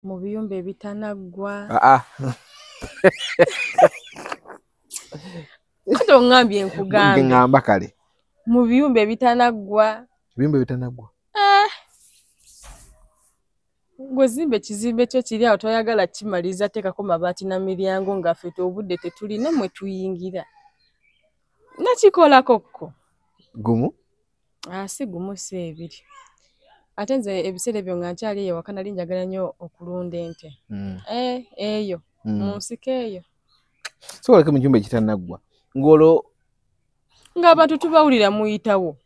Mu biyumba ebitanaggwa. Aa. Kati oŋŋambye nkugambe. Ŋŋamba kale. Mu biyumba ebitanaggwa. Ebiyumba ebitanaggwa. Eh. Gwe zimba ekizimbe kyo kiri awo toyagala kimaliriza teekako mabaati na miryango nga ffe obudde tetulina mwe tuyingira. Nakikolako kko. Gumu? Ah, si gumu si ebiri. Ate nze ebiseera ebyo nga nkyali eyo ewaka nali njagala nnyo okulunda ente. Eh, eyo. Mu nsiko eyo. Sobolako mu kiyumba ekitanaggwa. Ng'olwo ng'abantu tubawulira muyitawo.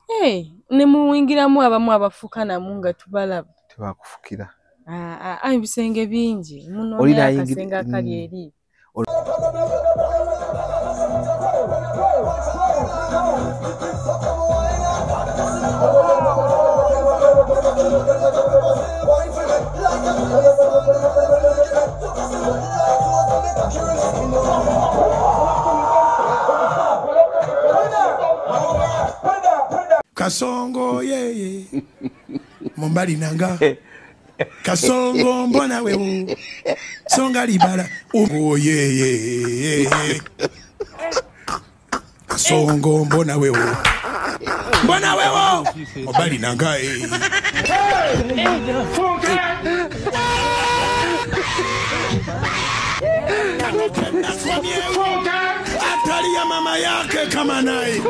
Hey, ne muwingiramu abamu abafuka namu nga tubalaba. Tebakufukira. Ah, ah, ebisenge bingi. Muno Oli akasenge akali eri. Kasongo yeye Mombali nanga Kasongo mbona wewe Songa libala oh yeye Kasongo mbona wewe Mbona wewe Mombali nanga eh. Atali ya mama yake kama naye.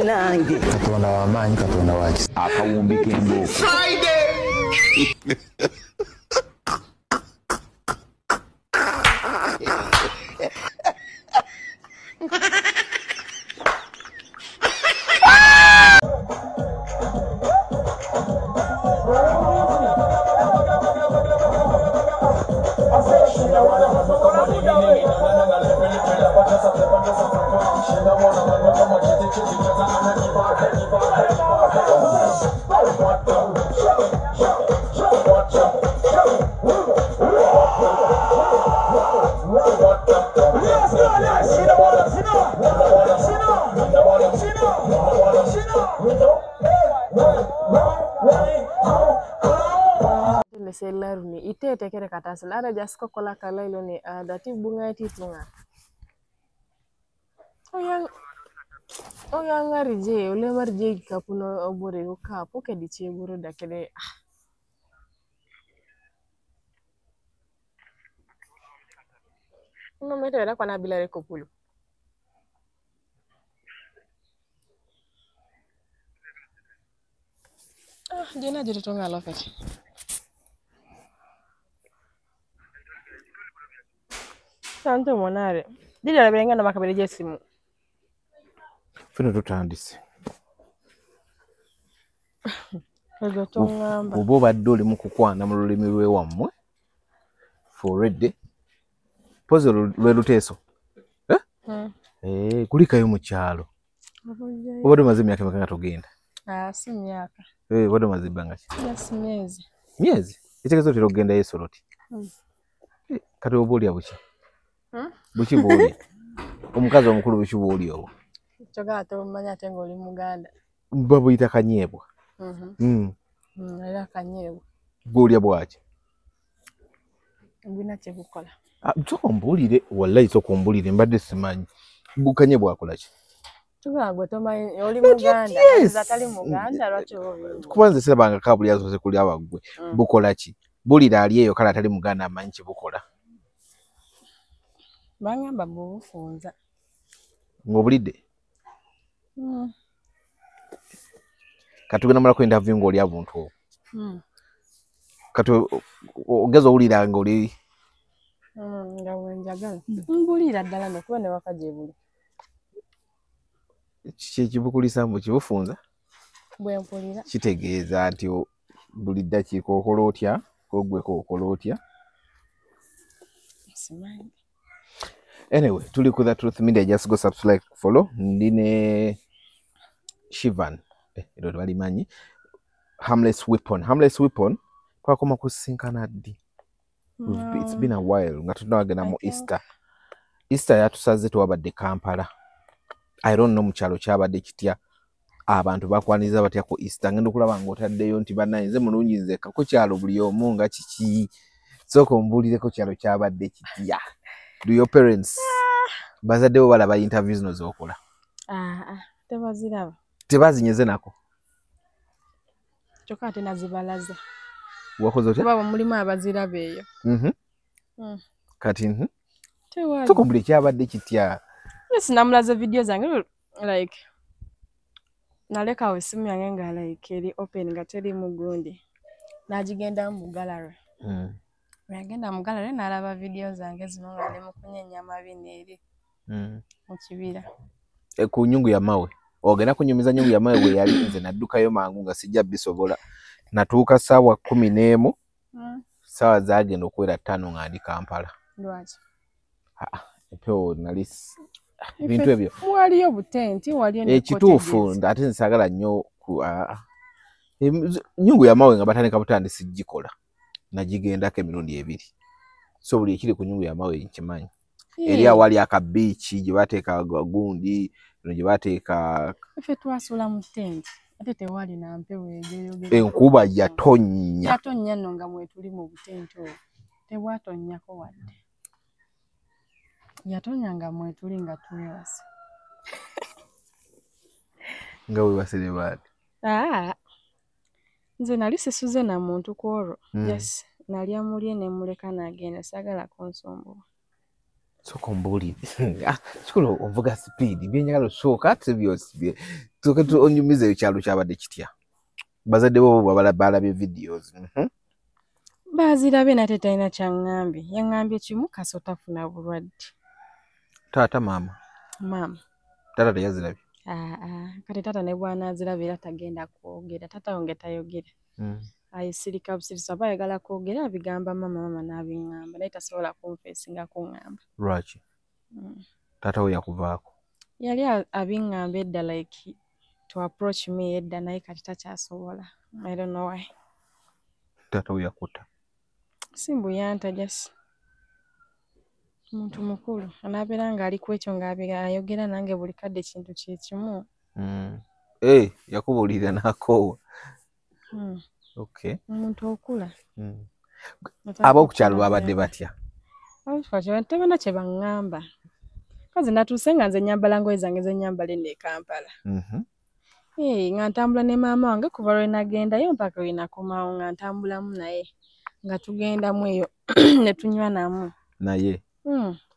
Nange Katonda wa maanyi, Katonda wa kisa. Akawumbi k'embooko. Friday. Ite kere katasi lara jasko kola kala ilo ni dati bunga iti tunga. Oyanga rije ole marje kapuno obore okapo kediche buru dakele. No mete era kwa nabila rekopulu. Ah, jena jere tonga lofet. Santo monare. Dili alaberenga na makabereje simu. Fino tutandise. Ozo tongamba. Obo badde oli mu kukwana mu lulimi lw'ewammwe. For ready. Pozo lwe luteeso. Eh? Eh, kulikayo mu kyalo. Obadde omaze emyaka emeka nga togenda? Ah, si myaka. Eh, obadde omaze ebbanga ki? Yes, myezi. Myezi? Ekitegeeza otera okugendayo Soroti? Kati oba olya buki? Buki bw'olya? Omukazi omukulu buki bw'olya obwo? Kyokka ate omumanyi ate ng'oli Muganda. Babuyita kanyeebwa. Era kanyeebwa. Bw'olya bwaki? Mbulina kye bukola. Sooka ombuulire, wallahi sooka ombuulire, mbadde simanyi. Kanyeebwa akola ki? Kyokka gwe tomanyi, oli Muganda, atali Muganda lwaki oba obibuuza? Kuba nze sirabanga kabuli asoose kulya waggwe. Bukola ki? Buulira ali eyo kale atali Muganda amanyi kye bukola. Bangamba bw'obufunza. Ng'obulidde? Kati tugenda malako interview ng'olya buntu obwo. Kati ogeza owulira ng'oli nga bwe njagala. Mbuulira ddala nno kuba ne waka gye buli. Kiki ekibukulisa mbu kibufunza? Bwe mpulira. Kitegeeza nti buli ddakiika okola otya, oggweko okola otya? Simanyi. Anyway, tuli ku The Truth Media, just go subscribe, follow. Ndi ne Shivan. Ero tebalimanyi. Harmless Weapon. Harmless Weapon twakoma kusisinkana ddi? It's been a while nga tunagenda mu Easter. Easter yatusaze tewabadde Kampala. I don't know mu kyalo kyabadde kitya. Abantu bakwaniriza batya ku Easter? Ngenda okulaba ng'otaddeyo nti bannange nze mulungi nzekka ku kyalo buli omu nga kiki. Sooka ombuulireko kyalo kyabadde kitya? Do your parents, bazadde bo balaba interviews zino z'okola? Ah, tebaziraba. Tebazinyeze nako? Kyokka ate nazibalaza. Wakoze otya? Kuba mulimu abaziraba eyo. Kati Tewali. Sooka ombulire kyabadde kitya? Sinamulaze video zange, like nalekawo essimu yange nga like eri open nga teri mugundi, n'agigenda mu gallery. Bwe yagenda mu gallery n'alaba video zange zino nga ndi mu kunyenya amabina eri mu kibira. E, ku nyungu ya mawe ogenda kunyumiza nyungu ya mawe bwe yali? Nze naddukayo mangu nga sijja bisobola. Natuuka ssaawa 11, ssaawa zaagenda okuwera 5 nga ndi Kampala. Lwaki? Empewo nali ebintu ebyo. Waliyo butenti, waliyo ne Ekituufu cottages. Ate nze saagala nnyo nyungu ya mawe nga batandika butandisi gikola, nagigendako emirundi ebiri, so buli ekiri ku nyungu ya mawe nkimanyi. Eri awali akabiiki gye bateeka gundi eno gye bateeka. Ffe twasula mu tenti ate tewali na mpewo ejoyogera. Enkuba yatonnya. Yatonnya nno nga mwetuli mu butenti obwo, tebwatonnyako wadde. Yatonnya nga mwetuli nga twebase. Nga webase ne baani? Aa, nze nali sisuze na muntu ku olwo. Yes, nalya mulye ne muleka n'agenda, saagala kunsumbuwa. Sooka ombuulire. Ah, kikulu onvuga speed, byenjagala osooka ate byosibye. Sooka onyumize ekyalo kyabadde kitya? Bazadde bo balabye videos? Baazirabye nate talina kyaŋŋambye. Yaŋŋambye kimu, kasita otafuna bulwadde. Taata, maama? Maama. Taata teyazirabye? Aa, kati taata ne bw'anaaziraba era tagenda kwogera. Taata wange tayogera. Ayisirika busirisi. Aba ayagala kwogera abigamba maama, maama n'abiŋŋamba, naye tasobola kunfeesinga kuŋŋamba. Lwaki? Taata we yakuvaako? Yali abiŋŋamba edda, like to approach me edda, naye kati takyasobola. I don't know why. Taata we yakutta? Si mbu yanta, just muntu mukulu anaabeera ng'ali ku ekyo ng'abeera ayogera nange buli kadde kintu kye kimu. Eh, yakubuulirira n'akoowa. Okay. Omuntu okula. Ab'oku kyalo babadde batya? Ab'oku kyalo tebalina kye baŋŋamba. Kazi natuuse nga nze nnyambala ngoye zange ze nnyambala eno e Kampala. Ee, nga ntambula ne maama wange kuva lwe nagendayo mpaka lwe nakomawo, nga ntambulamu naye nga tugendamu eyo ne tunywa namu. Naye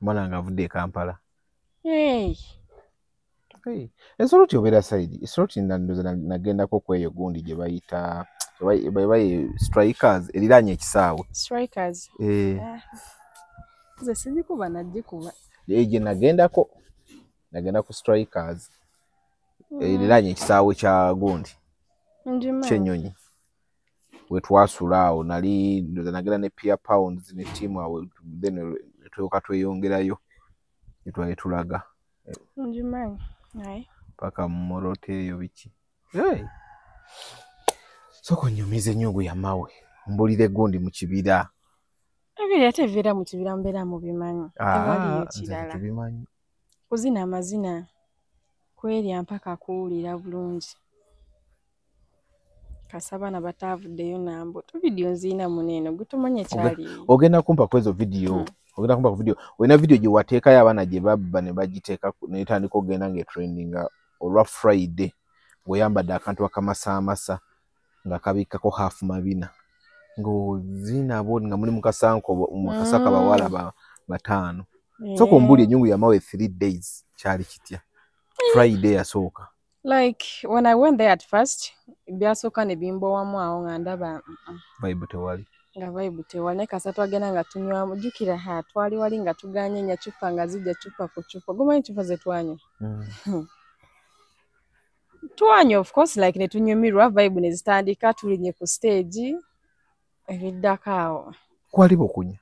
omwana nga avudde e Kampala. Hey. Hey. E Soroti obeera side e Soroti, ndowooza nagendako ku eyo gundi gye bayita bayi Strikers eriraanye ekisaawe. Strikers. Eh. Ah. Nze sigikuba nagikuba. Eh, gye nagendako, nagenda ku Strikers eriraanye ekisaawe kya gundi. Ngimanyi. Kyennyonyi we twasula awo, nali ndowooza nagenda ne Pia Pounds ne ttiimu awo, then tulyoka tweyongerayo netwali tulaga. Ngimanyi. Naye. Paka mu Moroto eyo biki. Hey. Sooka onyumize ennyungu ya mawe, mbulire gundi mu kibira. Ebiri ate ebibeera mu kibira mbeera mubimanyi. Tewaliyo Ah, nze kirala. tetubimanyi. Kuzina amazina, kwerya mpaka kuwulira bulungi. Kasa abaana bataavuddeyo nambuto. Vidiyo nziyina muneeno gwe tomanyi ekyali. Ogenda kumpa ku ezo vidiyo. Ogenda kumpa ku vidiyo. Olina vidiyo gye wateekayo abaana gye babba ne bagiteeka netandika okugenda ng'etrendinga olwa Friday, ng'oyambadde akantu akamasaamasa nga kabikkako half mabina ng'ozina bo nga muli mu kasanko mu kasaka bawala bataano. Sooka ombuulire ennyungu ya mawe 3 days kyali kitya? Friday yasooka. Like when I went there at first, byasooka ne bimbowamu awo nga ndaba Vibe tewali. Nga vibe tewali, naye kasita twagenda nga tunywamu, jjukira ha twali wali nga tuganye nya cupa nga zijja cupa ku cupa. Gomanyi cupa ze twanywa? Twanywa of course, like ne tunyumirwa, vibe ne zitandika, tulinye ku stage ebiddako awo. Kwali bukunya?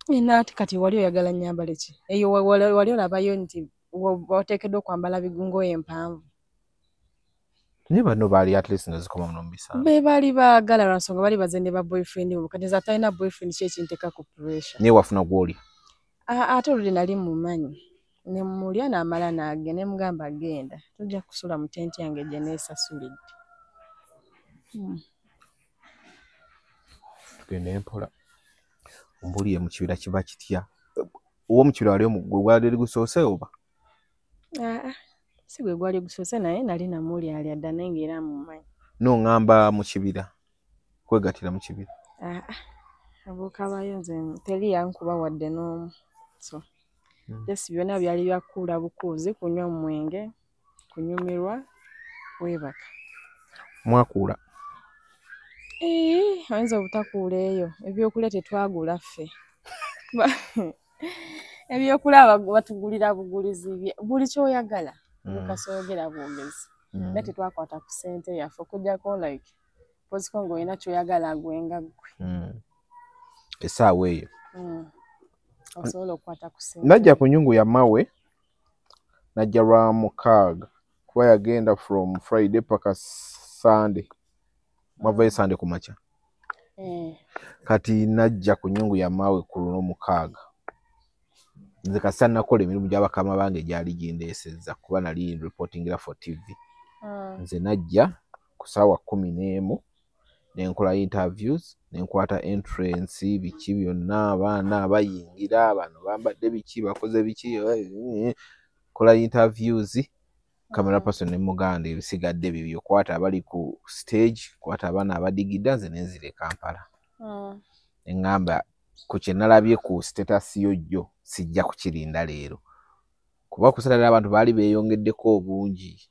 Naate kati wali oyagala nnyambale ki? Eyo wali olabayo nti wateekeddwa okwambala ngoye empanvu. Naye bano baali at least nga zikoma muno mu bisambi. Be baali baagala lwa nsonga bali baze ne ba boyfriend bo. Kati nze atalina boyfriend ki ekinteeka ku pressure? Naye wafuna gw'oli? Ate oluli nali mumanyi. Ne mulya n'amala n'agenda, ne mugamba genda, tojja kusula mu tenti yange gye neesasulidde. Tugende mpola. Ombuulire mu kibira kiba kitya? Ow'omu kibira wali gwe gwali gusoose oba? Aa, si gwe gwali gusoose naye nali namulyalya dda naye ng'era mmumanyi. No ŋŋamba mu kibira, kwegattira mu kibira. Aa, abuukabayo nze teri yankuba wadde n'omu. So just byonna byali bya kukuula bukuuzi, kunywa mwenge, kunyumirwa, weebaka. Mwakuula? Ee, oyinza obutakuula eyo, ebyokulya tetwagula ffe. Ebyokulya batugulira bugulizi, buli ky'oyagala mukasoogera bwogezi. Naye tetwakwata ku ssente yaffe okuggyako like mpoziko ng'olina ky'oyagala gwe nga ggwe. Essaawa eyo. Osobola okukwata ku ssente. Najja ku nnyungu ya Mawe, najja lwa mukaaga kuba yagenda from Friday paka Sunday. Mwavayo Sunday ku makya. Kati najja ku nnyungu ya Mawe ku luno mukaaga. Nze kasita nakola emirimu gy'abakama bange gyali gindeesezza kuba nali reportingira for TV. Nze najja ku ssaawa 11 ne nkola interviews, ne nkwata entrance, biki byonna, abaana bayingira, bano bambadde biki, bakoze biki, kola interviews, camera person ne muganda ebisigadde bibyo, kwata abali ku stage, kwata abaana abadigida, nze ne nzira e Kampala. Ne ŋŋamba ku kye nalabye ku status yo jjo sijja kukirinda leero. Kuba ku Saturday abantu baali beeyongeddeko obungi.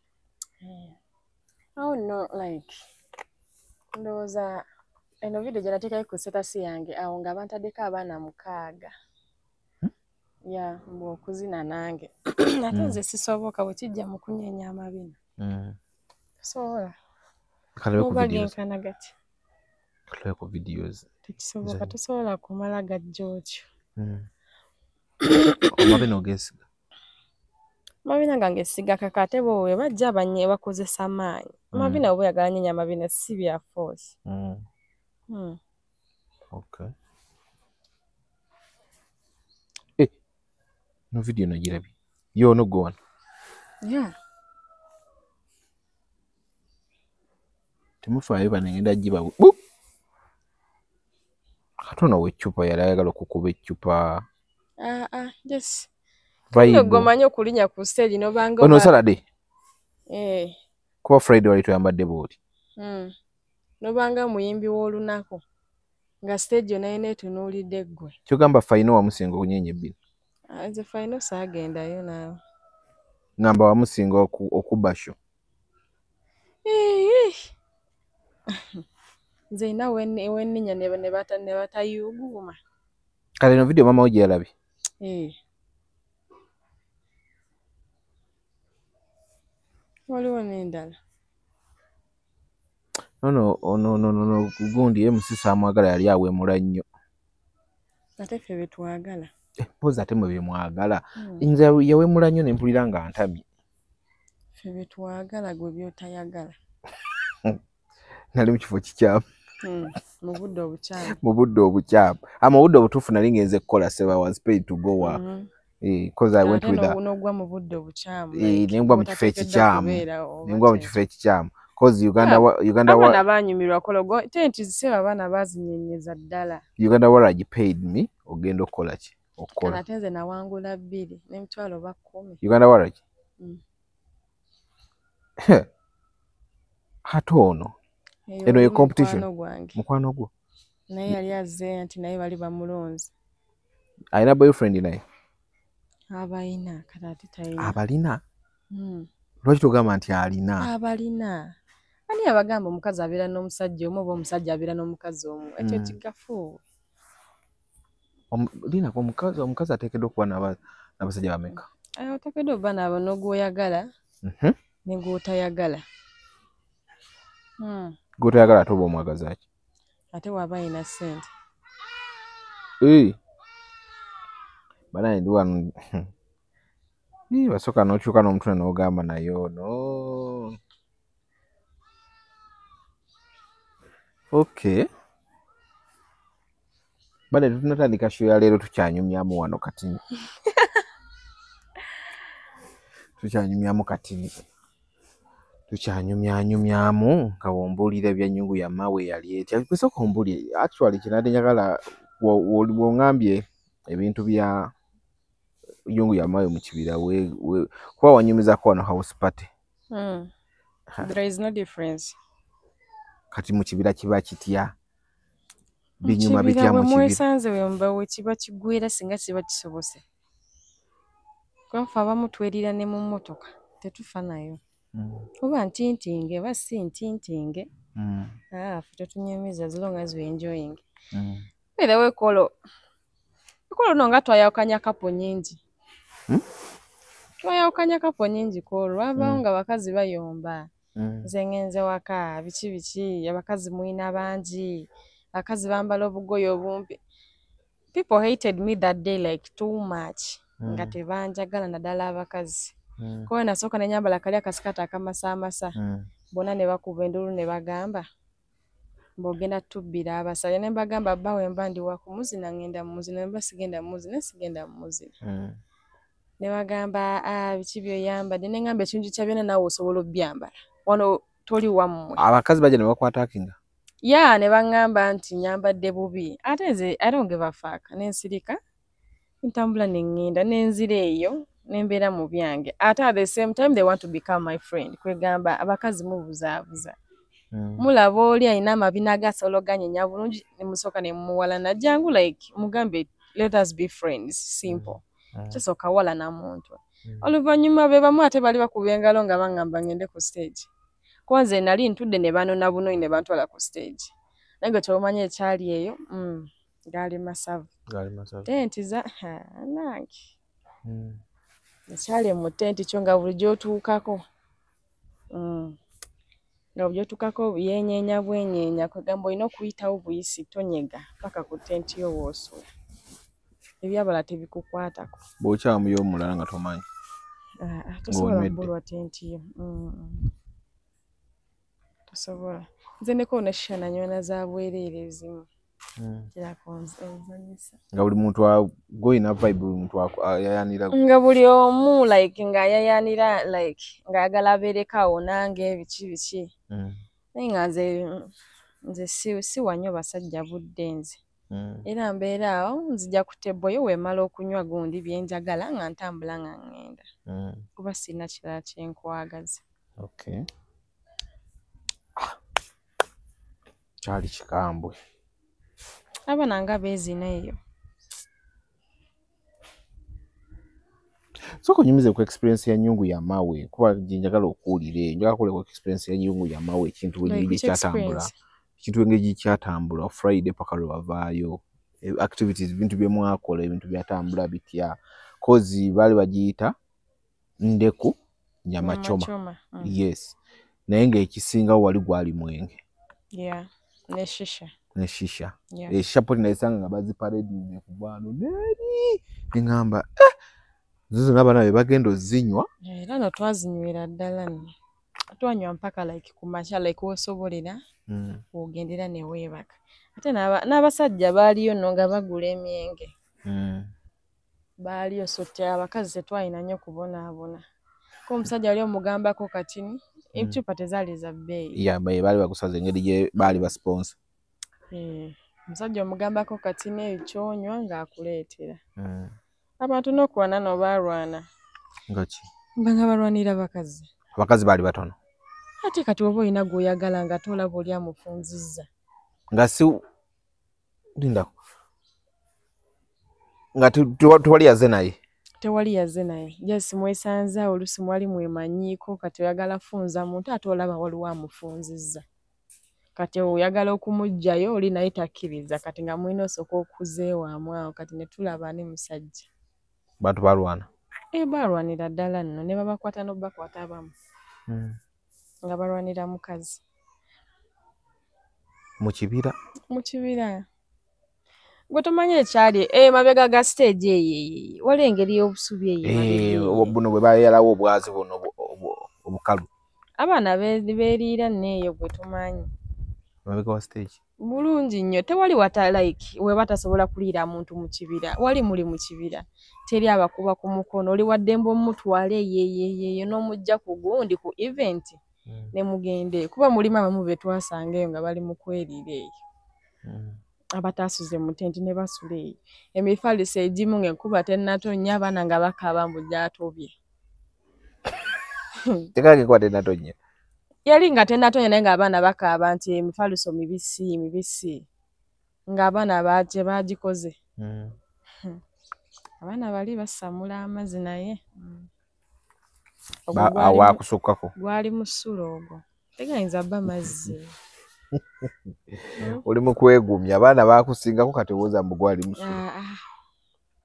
Oh no, like ndowooza eno video gye nateekayo ku status yange awo nga bantaddeko abaana 6. Ya, mbu okuzina nange. Ate nze sisoboka bwe kijja mu kunyeenya amabina. Sobola. Oba genkana gati. Kale ku videos. Tekisoboka, tosobola kumala gajja otyo. Amabina ogeesiga? Amabina gange sigakaka ate bo bwe bajja bakozesa amaanyi. Amabina oba oyagala nyeenya amabina si bya force. Okay. No video nagirabye. Yo no go on. Yeah. Temufaayo bano ngenda giba. Katono w'eccupa yali ayagala okukuba eccupa. Yes. Gwe okulinnya ku stage n'obanga ono Saturday. Kuba Friday wali toyambadde bw'oti. N'obanga muyimbi w'olunaku nga stage yonna yonna etunuulidde ggwe. Ky'ogamba Fayino wamusinga okunyeenya ebbiri? Nze Fayino saagendayo naawe. Ngamba wamusinga okubba show. Nze nina wenninnya ne batayuuguuma. Kale eno video maama wo gye yalabye? Waliwo n'endala. No, gundi MC Samwagala yali awemula nnyo. Ate ffe bye twagala. Mpozi ate mmwe bye mwagala. Nze yawemula nnyo ne mpulira nga ntamye. Ffe bye twagala gwe by'otayagala. Nali mu kifo kikyamu. Mu budde obukyamu. Mu budde obukyamu. Mu budde obutuufu nali ngenze kukola seba, I was paid to go work. Because I went with her. N'ogwa mu budde obukyamu. Nengwa mu kifo ekikyamu. Nengwa mu kifo ekikyamu. Because Uganda abaana baanyumirwa kologo tenti ziseba abaana baazinyenyeza ddala. Uganda Waragi paid me ogenda okukola ki? Okukola. Ate nze nawangula 2 n'emitwalo ba 10. Uganda Waragi? Ate ono. Eno ye competition. Mukwano gwo. Naye yali azze nti naye bali bamulonze. Alina boyfriend naye? Abalina kati ate talina. Abalina? Lwaki togamba nti alina? Abalina. Ani abagamba omukazi abeera n'omusajja omu oba omusajja abeera n'omukazi omu? Ekyo kigafu. Lina omukazi ateekeddwa okuba n'abasajja bameka? Oteekeddwa okuba n'abo n'ogw'oyagala ne gw'otayagala. Gw'otayagala ate oba omwagaza ki? Ate w'aba alina ssente. Bannange ndi wano. Basooka n'okyuka n'omutwe n'ogamba naye ono. Okay. Bale tunatandika show ya leero tukyanyumyamu wano kati. Tukyanyumyamu katini. Tukyanyumyanyumyamu nga wombuulira bya nyungu ya mawe yali etya. Kusooka ombuulire, actually kinadde njagala wongambye ebintu bya nyungu ya mawe mu kibira kuba wanyumizaako wano house party. There is no difference. Kati mu kibira kiba kitya? Binyuma bitya mu kibira? Mwesanze wemba we kiba kigwera singa kiba kisobose. Kwa abamu twerira ne mu mmotoka tetufa nayo. Oba ntintinge oba si ntintinge. Ffe tetunyumiza as long as we enjoying. By the way, kolo no nga twayawukanya kapo nnyingi. Twayawukanya kapo nnyingi kolo lwavaawo nga abakazi bayomba. Nze ngenze waka biki biki abakazi mulina bangi abakazi bambala obugoye obumpi. People hated me that day like too much. Nga tebanjagala naddala abakazi. Kuba nasooka ne nyambala kali akasikati akamasaamasa. Bonna ne bakuba enduulu ne bagamba mbogenda tubbira abasajja ne mbagamba bba we mba ndi wa kumuzina ngenda mumuzina mba sigenda mumuzina sigenda mumuzina. Ne bagamba biki byoyambadde ne ngamba ekintu kya byonna naawe osobola obyambala. Wano toli wammwe. Abakazi bajja ne bakwatakinga. Yeah, ne baŋŋamba nti nyambadde bubi. Ate nze I don't give a fuck. Ne nsirika ntambula ne ŋŋenda ne nzira eyo ne mbeera mu byange. Ate at the same time they want to become my friend. Kwegamba abakazi mubuzaabuza. Mulaba oli alina amabina agasobola oganyenya bulungi ne musooka ne mumuwalana jangu like mugambe let us be friends simple. Tosooka walana muntu. Oluvannyuma be bamu ate bali bakuba engalo nga baŋŋamba ngende ku stage. Kuba nze nali ntudde ne banona buno ne bantwala ku stage. Naye nga kyomanyi ekyali eyo gaali masavu. Gaali masavu. Tenti za nange. Ekyali mu tenti kyo nga buli gy'otuukako. Nga buli gy'otuukako yenyeenya bwenyeenya kwegamba olina okuyitawo buyisi tonyega paka ku tenti yo w'osula. Ebyabala tebikukwatako. Bw'okyamuyo omulala nga tomanyi. Tosobola kubulwa tenti yo. Tosobola. Nze ndeko ne shisha nanywa za bwereere ezimu. Nga buli muntu goyina vibe buli muntu ayayanira. Nga buli omu like nga ayayanira like ng'ayagala abeereko awo nange biki biki. Naye nga nze siwa nnyo basajja budde nze. Era mbeera awo nzija ku table yo weemala okunywa gundi bye njagala nga ntambula nga ŋŋenda. Kuba sirina kirala kye nkwagaza. Okay. Kyali kikambwe. Abaana nga beezina eyo. Sooka onyumize ku experience ya nyungu ya mawe kuba gye njagala okuwulira eyo. Njagala kuwulira ku experience ya nyungu ya mawe ekintu engeri gye kyatambula. Ekintu engeri gye kyatambula Friday paka lwe wavaayo. Activities ebintu bye mwakola ebintu byatambula bitya. Kozi baali bagiyita ndeku nyama choma. Yes. Naye ng'ekisingawo wali gwali mwenge. Yeah. Ne shisha. Ne shisha. Shisha poti nayisanga nga baziparedinze ku baano neri. Ngamba zizo n'abaana be bagenda ozinywa. Era no twazinywera ddala nno. Twanywa mpaka like ku makya like w'osobolera ogendera ne weebaka. Ate n'abasajja baaliyo nno nga bagula emyenge. Baaliyo so abakazi tetwalina nnyo kubonaabona. Ko omusajja wali omugambako katini eccupa tezaali za bbeeyi. Yeah, baali bakusaza engeri gye baali basponsor. Omusajja omugambako katini ekyonywa ng'akuleetera. Abantu n'okulwana no baalwana. Nga ki? Nga balwanira bakazi. Abakazi baali batono. Ate kati oba olina gw'oyagala nga tolaba oli amufunzizza. Nga si lindako. Nga tewali yazze naye. Tewali yazze naye. Just mwesanze awo oluusi mwali mwemanyiiko kati oyagala funza muntu ate olaba waliwo amufunzizza. Kati oyagala okumuggyayo oli naye takkiriza kati nga mulina osooka okuzeewaamu awo kati ne tulaba ani musajja. Bantu balwana. Balwanira ddala nno ne babakwata n'obakwata abamu. Nga balwanira mukazi. Mu kibira? Mu kibira. Gwe tomanyi ekyali mabega ga stage eyo waliwo engeri y'obusubi eyo. Buno bwe bayalawo obwazi buno obukalu. Abaana beeriira nno eyo gwe tomanyi. Mabega wa stage? Bulungi nnyo, tewali wata like we batasobola kuliira muntu mu kibira. Wali muli mu kibira, teri abakuba ku mukono, oli waddembe omutwala eyeyeyeyo n'omujja ku gundi ku event ne mugende, kuba mulimu abamu be twasanga eyo nga bali mu kweriira eyo, abataasuze mu tenti ne basula eyo. Emifaliso egimu ng'enkuba tennatonnya, abaana nga bakaaba mbu gyatobye. Tekanga enkuba tennatonnya? Yali nga tennatonya, naye ng'abaana bakaaba nti emifaliso mibisi mibisi, ng'abaana baje bagikoze. Abaana bali basamula amazzi, naye ogwo Awakusukkako. Gwali musulo ogwo, tegayinza bba mazzi. Oli mu kwegumya, abaana bakusingako, kati owooza mbu gwali musulo. Ah, ah.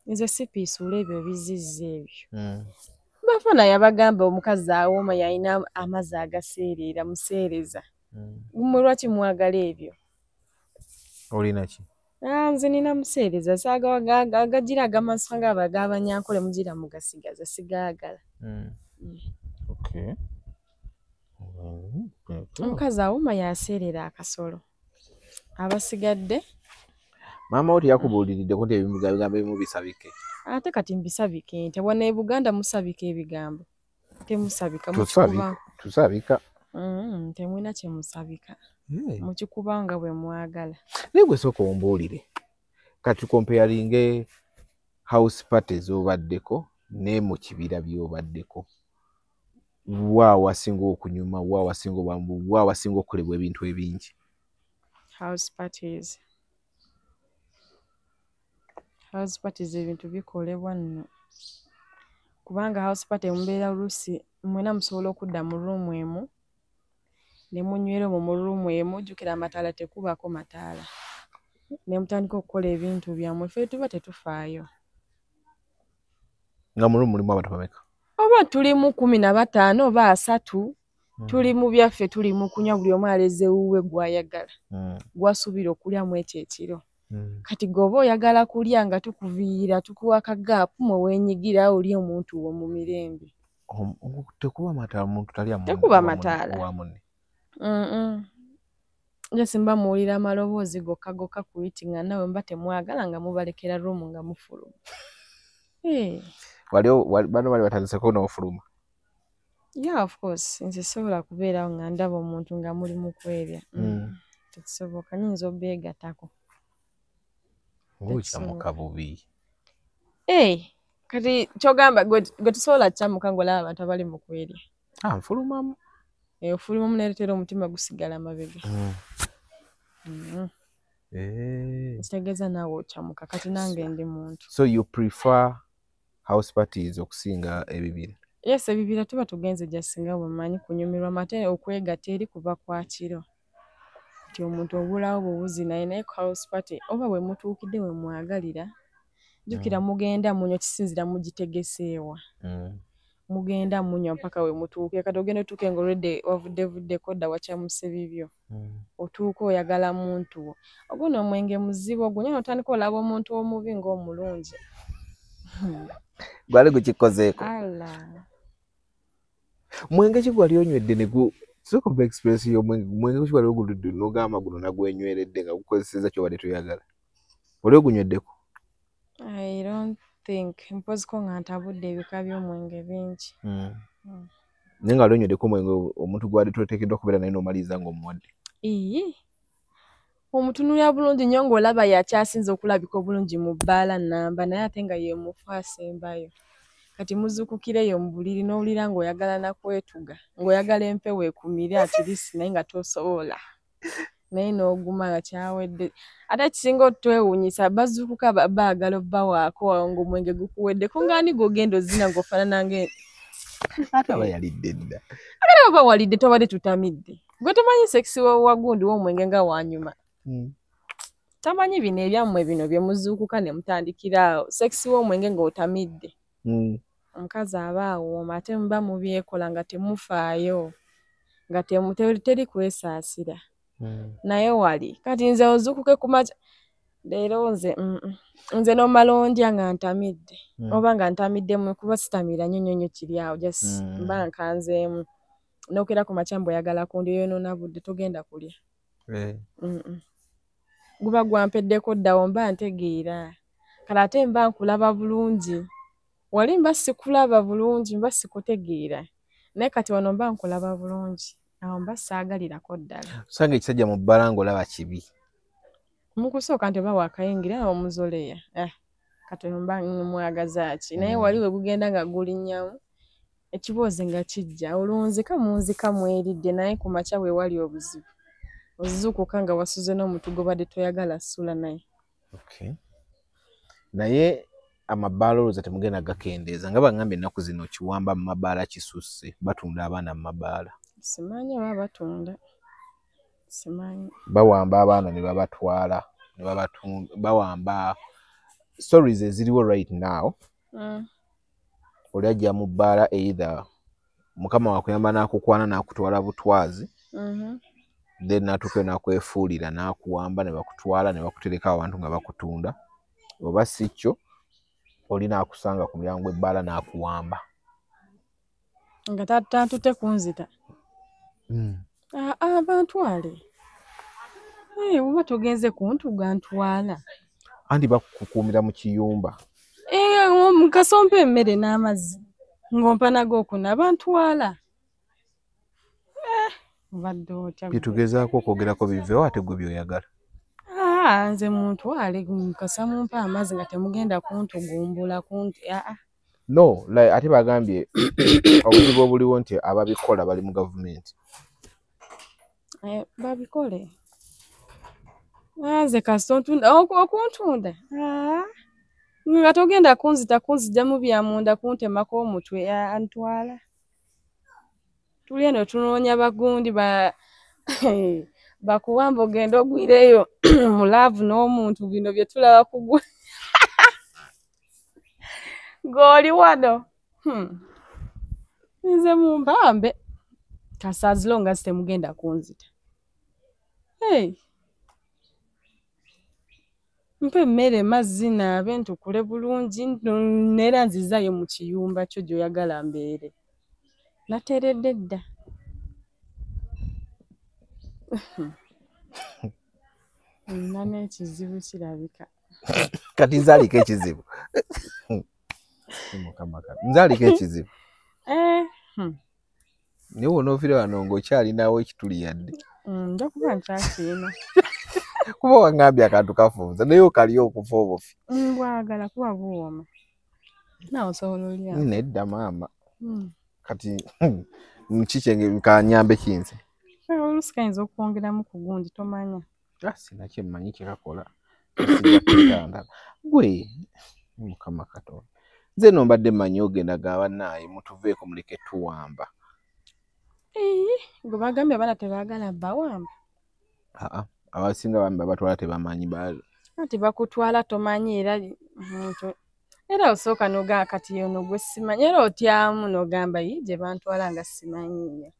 Nze sipiisuula ebyo bizizzi ebyo. Bafana yabagamba omukazi awooma yalina amazzi agaseerera, museereza. Mmwe lwaki mwagala ebyo? Olina ki? Ah, nze nina museereza, agagira agamansuka nga ag'abanyankole, mugira mugasigaza, sigaagala. Okay. Omukazi awooma yaseerera akasolo, abasigadde. Maama wo teyakubuuliriddeko nti ebigambo ebimu bisabike? Ate kati mbisabike nti wano e Buganda musabika ebigambo? Temusabika. Tusabika. Mukikuba. Tusabika. Temulina kye musabika, mukikuba nga bwe mwagala. Naye gwe sooka ombuulire, kati comparinge house party z'obaddeko ne mu kibira by'obaddeko, wa awasinga okunyuma, wa awasinga obwangu, wa awasinga okukolebwa ebintu ebingi? House parties, house parties ebintu bikolebwa nno, kubanga house party mubeera oluusi mwena musobola okudda mu room emu ne munywera omwo mu room emu. Jjukira amataala, tekubaako mataala, ne mutandika okukola ebintu byammwe. Ffe tuba tetufaayo. Nga mu room mulimu abantu bameka? Oba tulimu 15 oba 30, tuli mu byaffe, tuli mu kunywa, buli omu aleze wuwe gw'ayagala, gw'asuubira okulyamu ekyo ekiro. Kati gwe oba oyagala kulya nga tukuviira, tukuwa akagaapu mwe weenyigira oli omuntu wo mu mirembe. Tekuba mataala, omuntu talya Tekuba mataala. wa munne? Nje mba muwulira amaloboozi gokka gokka kuyiti, nga nawe mba temwagala, nga mubalekera room nga mufuluma. Eh, Bano bali batandiseko n'ofuluma? Yeah, of course, nze sobola kubeerawo nga ndaba omuntu nga muli mu kwerya. Tekisoboka, nyinza obbeegattako. Ng'okyamuka bubi. Eh, kati kyogamba gwe tusobola kukyamuka ng'olaba abantu abali mu kwerya? Ah, nfulumamu. Eh, ofulumamu neeretera omutima gusigala mabega. Eh. Kitegeeza naawe okyamuka, kati nange ndi muntu. So you prefer house parties okusinga ebibira? Yes, ebibira tuba tugenze gyasinga bwemanyi kunyumirwa mate, okwegatta eri kuba kwa kiro nti omuntu obulawo bubuzi, naye ku house party oba bwe mutuukidde we mwagalira. Jjukira mugenda munywa, kisinzira mugitegeseewa. Mugenda munywa mpaka we mutuuke. Kati ogenda otuuke nga olwedde wavudde vuddeko dda, wakyamuse bibyo, otuuka oyagala muntu wo. Ogwo n'omwenge muzibu, ogunywa n'otandika olaba omuntu omubi ng'omulungi. Gwali gukikozeeko? Ala. Mwenge ki gwali onywedde ne gu sooka oba experience y'omwenge? Mwenge ki wali oguludde n'ogamba guno nagwenyweredde nga gukozesezza kyobadde toyagala? Oli ogunyweddeko? I don't think, mpoziko nga ntabudde ebika by'omwenge bingi. Naye nga wali onyweddeko omwenge omuntu gwali toteekeddwa kubeera naye n'omaliriza ng'omuwadde? Iyi, omutunulira bulungi nnyo ng'olaba yakyasinze okulabika obulungi mu bbaala nnamba, naye ate nga ye mufu asembayo. Kati muzuukukira eyo mu buliri n'owulira ng'oyagala nakwetuga, ng'oyagala empewo ekumire at least, naye nga tosobola, naye n'oguma nga kyawedde. Ate ekisinga otwewuunyisa, bazuukuka baagala obbawaako awo ng'omwenge gukuweddeko, ng'ani gw'ogenda ozina ng'ofaanana nge Ate aba yalidde dda. Ate oba walidde, tobadde tutamidde. Gwe tomanyi sex wa gundi w'omwenge nga wanyuma. Tamanyi bino ebyammwe bino bye muzuukuka ne mutandikira awo sex w'omwenge ng'otamidde. Omukazi aba awooma, ate muba mubyekola nga temufaayo, nga teri kwesaasira. Naye wali kati nze ozuukuke ku makya leero, nze nze n'omala ondya nga ntamidde, oba nga ntamiddemu, kuba sitamira nnyo nnyo nnyo, kiri awo just mba nkanzeemu. N'okeera ku makya mbu oyagala kundya, oyonoona budde, togenda kulya. Guba gwampeddeko ddawo mba ntegeera. Kale ate mba nkulaba bulungi. Wali mba sikulaba bulungi, mba sikutegeera. Naye kati wano mba nkulaba bulungi. Awo mba saagalirako ddala. Osanga ekisajja mu bbala ng'olaba kibi. Mu kusooka nti oba waakayingira omuzoleya. Kati mba mwagaza ki? Naye wali we gugenda nga gulinnyamu, ekiboozi nga kijja. Olunzika munzika mweridde naye ku makya we wali obuzibu. Ozuukuka nga wasuze n'omuntu gw'obadde toyagala sula naye. Okay. Naye amabaala olowooza temugenda gakendeeza nga bangambye ennaku zino kiwamba mu mabaala kisusse, batunda abaana mu mabaala. Simanyi oba batunda. Simanyi. Bawamba abaana ne babatwala, ne babatunda, bawamba stories eziriwo right now. Oli ajja mu bbaala either mukama wakuyamba n'akukwana n'akutwala butwazi. Then n'atuuka n'akwefuulira n'akuwamba ne bakutwala ne bakutereka awantu nga bakutunda. Oba si kyo oli n'akusanga ku mulyango gw'ebbaala n'akuwamba. Nga tantute kunzita. Bantwale. Oba togenze kuntuga ntwala. Anti bakukuumira mu kiyumba. Mukasompa emmere n'amazzi ng'ompa nago okunaaba ntwala. Obadde otya? Bye tugezaako okwogerako biveewo ate ggwe by'oyagala. Nze muntwale mukasa mumpa amazzi nga temugenda kuntugumbula kunti. No, like, ate bagambye obuzibu obuliwo nti ababikola bali mu gavumenti. Babikole. Nze kasita ontunda okuntunda. Nga togenda kunzita kunzigyamu bya munda kuntemako omutwe ntwala. Tuli eno tunoonya bagundi bakuwamba ogenda ogwireyo mu laavu n'omuntu bino bye tulaba kugwa. Ng'oli wano. Nze mumpambe. Kasita as long as temugenda kunzita. Hey. Mpa emmere mazzi naabe ntukule bulungi neera nzizaayo mu kiyumba kyo gy'oyagala mbeere. Nateeredde dda. Nina n'ekizibu kirabika. Kati nze aliko ekizibu. Nze aliko ekizibu. Naye w'onoofiira wano ng'okyalinawo ekituli yadde. Nja kuba nkyakirina. Kuba wangambye akantu kafunza naye okali okufa obufi. Mbwagala kuba buwooma. Naawe osobola olya. Nedda maama. Kati kiki kanyambe kinze? Oluusi kayinza okwongeramu ku gundi tomanya. Sina kye mmanyi kye kakola. Sijja kwetantala. Ggwe Mukama Katonda. Nze nno mbadde mmanyi ogenda gaba naaye mutuveeko muleke tuwamba. Gwe bagambye abaana tebaagala bawamba. Abasinga bambi babatwala tebamanyi. Anti bakutwala tomanyi era muntu era osooka n'ogamba kati ono gwe simanyi era otyamu n'ogamba yi gye bantwala nga simanyi nnyo.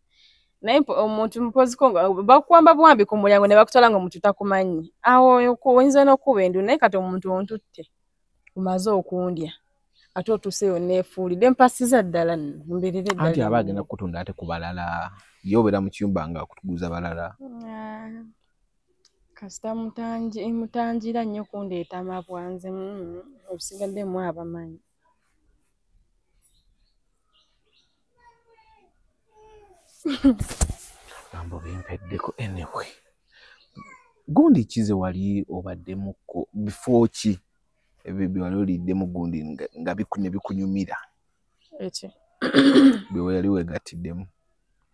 Naye omuntu mpoziko bakuwamba buwambi ku mulyango ne bakutwala ng'omuntu takumanyi. Awo oyinza n'okuba endu naye kati omuntu ontutte omaze okundya ate otuuseeyo neefuulidde mpasiza ddala nno mbeerere ddala. Anti aba agenda kukutunda ate ku balala. Ye obeera mu kiyumba nga akutuguza balala. Kasita mutangira nnyo kundeeta mabwa nze obisigaddemu abamanyi. Gambo bimpeddeko anyway. Gundi ki ze wali obaddemukko bifo ki ebyo bye wali oliddemu gundi nga ne bikunyumira? Eki? Bye wali weegatiddemu.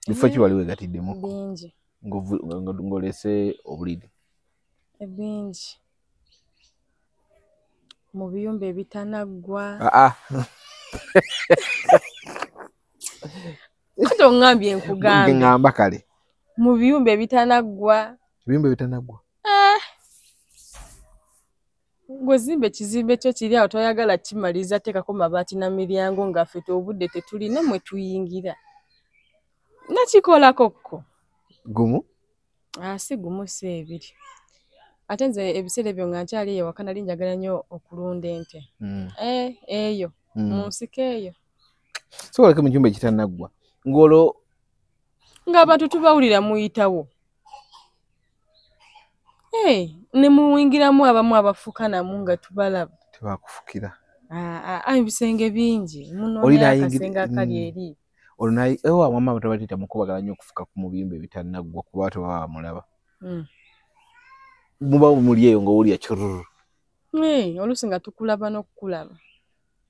Bifo ki wali weegatiddemu? Bingi. Ng'olese obuliri. Ebingi. Mu biyumba ebitanaggwa. Kati oŋŋambye nkugambe. Ŋŋamba kale. Mu biyumba ebitanaggwa. Ebiyumba ebitanaggwa. Gwe zimba ekizimbe kyo kiri awo toyagala kimaliza teekako mabaati na miryango nga ffe obudde tetulina mwe tuyingira. Nakikolako kko. Gumu? Si gumu si ebiri. Ate nze ebiseera ebyo nga nkyali eyo ewaka nali njagala nnyo okulunda ente. Eyo. Mu nsiko eyo. So oleke mu kiyumba ekitanaggwa. Ng'olwo ng'abantu tubawulira muyitawo. Hey, ne muwingiramu abamu abafuka namu nga tubalaba. Tebakufukira. Ebisenge bingi. Munoonya akasenge akali eri. Olwo ewa wamma tabatita mukubagala nnyo okufuka ku mubimbe ebitannaggwa kuba tebaba bamulaba. Muba muli eyo ng'owulira kiruru. Oluusi nga tukulaba n'okukulaba.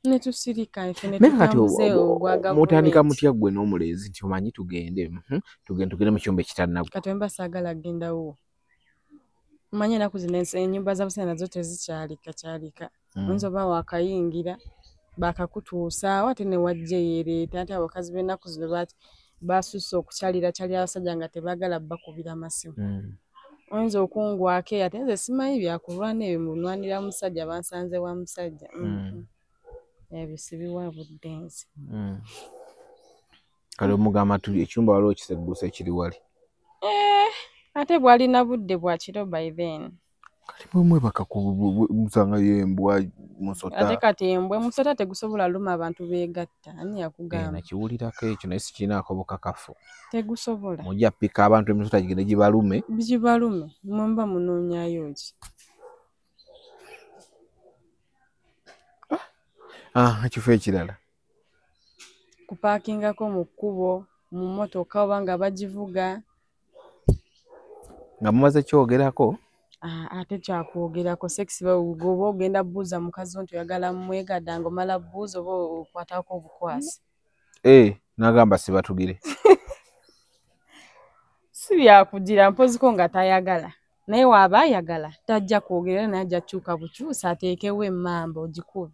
Ne tusirika ffe ne tutambuze ogwa gavumenti. Mutandika mutya ggwe n'omulenzi nti omanyi tugende tugende mu kyumba ekitannaggwa. Kati mba saagala kugendawo. Omanyi ennaku zino ennyumba za busana nazo tezikyalika kyalika. Oyinza oba waakayingira baakakutuusaawo ate ne wajja eyeereeta ate abakazi b'ennaku zino basusse okukyalirakyalira abasajja nga tebaagala bakubira masimu. Oyinza okungwako eyo ate nze simanyi byakulwana ebyo munwanira musajja bansanze wa musajja. Ebyo sibiwa budde nze. Kale omugamba ekyumba waliwo kiseggusa ekiri wali. Ate bw'alina budde bwa kiro by then. Kati bwe mwebaka ku musanga y'embwa musota. Ate kati embwa musota tegusobola luma abantu beegatta. Ani yakugamba? Nakiwulirako ekyo naye sikirinaako bukakafu. Tegusobola. Mujja ppika abantu emisota gigende gibalume. Gibalume. Mmwe muba munoonyaayo ki? Ekifo ekirala. Kupaakingako mu kkubo, mu mmotoka oba nga bagivuga. Nga mumaze kyogerako? Ate kyakwogerako sex oba ogenda buuza mukazi nti oyagala mwegadanga omala buuza oba okwatako obukwasi. N'agamba sibatugire. Si byakugira mpoziko nga tayagala. Naye waaba ayagala tajja kwogera naye ajja kukyuka bukyusa ateekewo emmamba ogikube.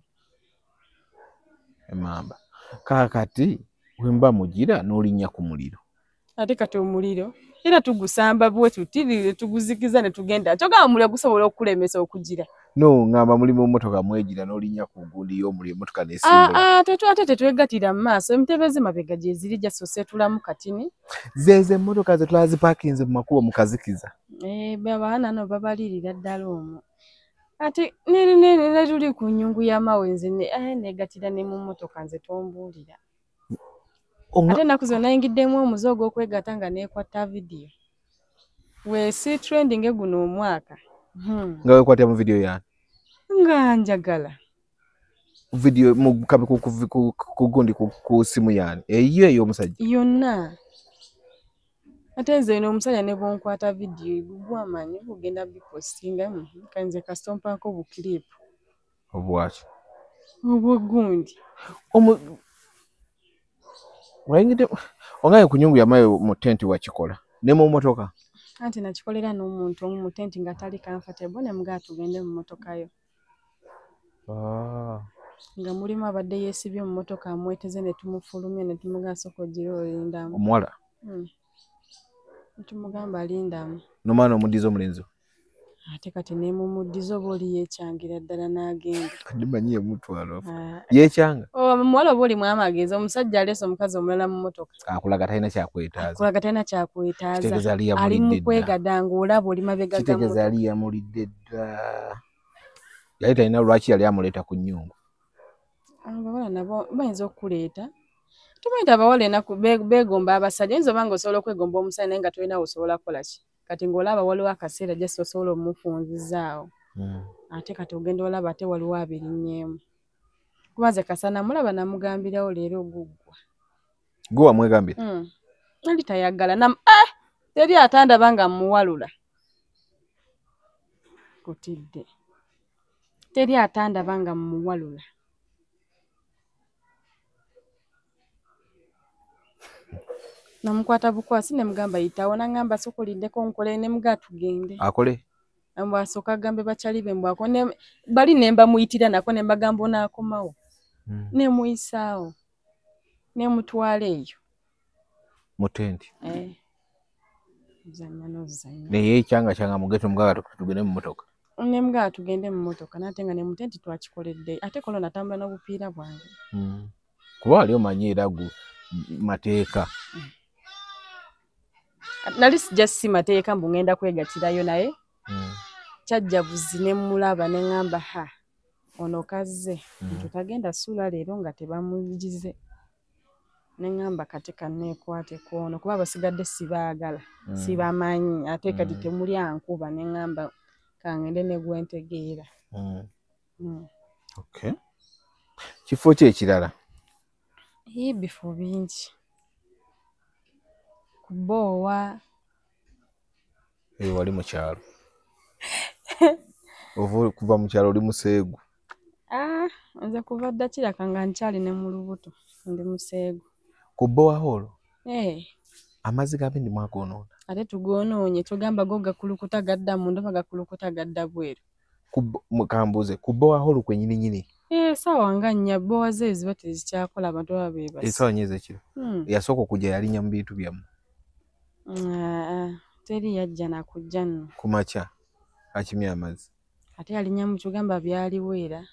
Emmamba. Kaakati bwe mba mugira n'olinnya ku muliro. Ate kati omuliro era tugusamba bwe tuti tuguzikiza ne tugenda. Kyogamba omuliro gusobola okukulemesa okugira. No, ngamba muli mu mmotoka mwegira n'olinnya ku gundi y'omuliro emmotoka n'esimbula. Ate tetwegattira mu maaso entebe z'emabega gye ziri jasoseetulamu katini. Zeezo emmotoka ze twazipaakinze mu makubo mu kazikiza. Abaana nno babalirira ddala omwo. Ate ne tuli ku nnyungu y'amawe nze negattira ne mu mmotoka nze tombuulira. Ate ennaku zino nayingiddemu omuze ogw'okwegatta nga neekwata vidiyo. We si trending guno omwaka. Nga weekwatira mu vidiyo yani? Nga njagala. Vidiyo mu kabi ku gundi ku simu yani? Eyiyo ey'omusajja? Yonna. Ate nze eno omusajja ne bw'onkwata vidiyo gwamanyi gugenda bipostinga nze kasita mpaako bukiripu. Obwaki? Obw'ogundi. Wayingidde ongaye ku nnyungu y'amawe mu tenti wakikola ne mu mmotoka? Anti nakikolera n'omuntu omu mu tenti nga tali comfortable ne mugamba tugende mu mmotoka yo. Nga mulimu abadde yeesibye mu mmotoka amweteze ne tumufulumya ne tumugamba sooka ogire olindamu. Omuwala? Ne tumugamba lindamu. N'omwana omuddiza omulenzi? Ate kati ne mumuddiza oba oli yeekyangira ddala n'agenda. Kati manyi yamutwala. Yeekyanga? Omuwala oba olimu amagezi omusajja aleese omukazi omulala mu mmotoka. Akulaga talina kyakwetaaza. Akulaga talina kyakwetaaza. Kitegeeza ali yamulidde Ali mu dda. kwegadanga olaba oli mabega ga Kitegeeza mmotoka. ali yamulidde dda. Yali talina lwaki yali amuleeta ku nnyungu. Abawala nabo bayinza okukuleeta. Tumanyi nti abawala ennaku beegomba abasajja. Oyinza oba ng'osobola okwegomba omusajja naye nga tolina w'osobola kukola ki. Kati ng'olaba waliwo akaseera just osobola omufunzizaawo. Ate kati ogenda olaba ate waliwo abirinnyeemu. Kuba nze kasita namulaba namugambirawo leero guggwa. Gwe wamwegambira? Ali tayagala. Teri atandaba nga mmuwalula. Kutidde. Teri atandaba nga mmuwalula. Namukwata bukwasi ne mugamba yitawo n'angamba sooka olindeko nkole ne mugamba tugende. Akole? Mbu asooka agambe bakyali be mbu ako bali ne mbamuyitira nako ne mbagamba onaakomawo. Ne muyisaawo. Ne mutwala eyo. Mu tenti? Ozannya n'ozannya. Naye yeekyanga kyanga mugeto mugamba tugende mu mmotoka. Ne mugamba tugende mu mmotoka n'ate nga ne mu tenti twakikoledde. Ate kola natambula n'obupiira bwange. Kuba wali omanyi era mateeka. Nali sijja si mateeka mbu ngenda kwegattirayo naye kyajja buzi ne mmulaba ne ŋŋamba ha ono kazze nti tagenda ssuula leero nga tebamugize. Neŋŋamba kati kanneekwate kwono kuba abasigadde sibaagala, sibamanyi, ate kati temuli ankuba. Neŋŋamba kangende ne gwentegeera. Okay. Kifo ki ekirala? Bifo bingi. Kuboowa. Wali mu kyalo. Ova kuva mu kyalo oli museegu. Nze kuva dda kiraka nga nkyali ne mu lubuto ndi museegu. Ku borehole? Amazzi ga bindi mwagoonoona? Ate tugoonoonye, tugamba go gakulukuta gadda munda oba gakulukuta gadda bweru. Kambuuze, ku borehole kwennyini nnyini? Essaawa nga nnya bbowa ze ziba tezikyakola, abantu baba beebase. Essaawa nnya ez'ekiro? Yasooka okujja yalinnya mu bintu byammwe? Teri yajja nakujja nno. Ku makya akimye amazzi. Ate yalinnya mu kigamba byaliwo era.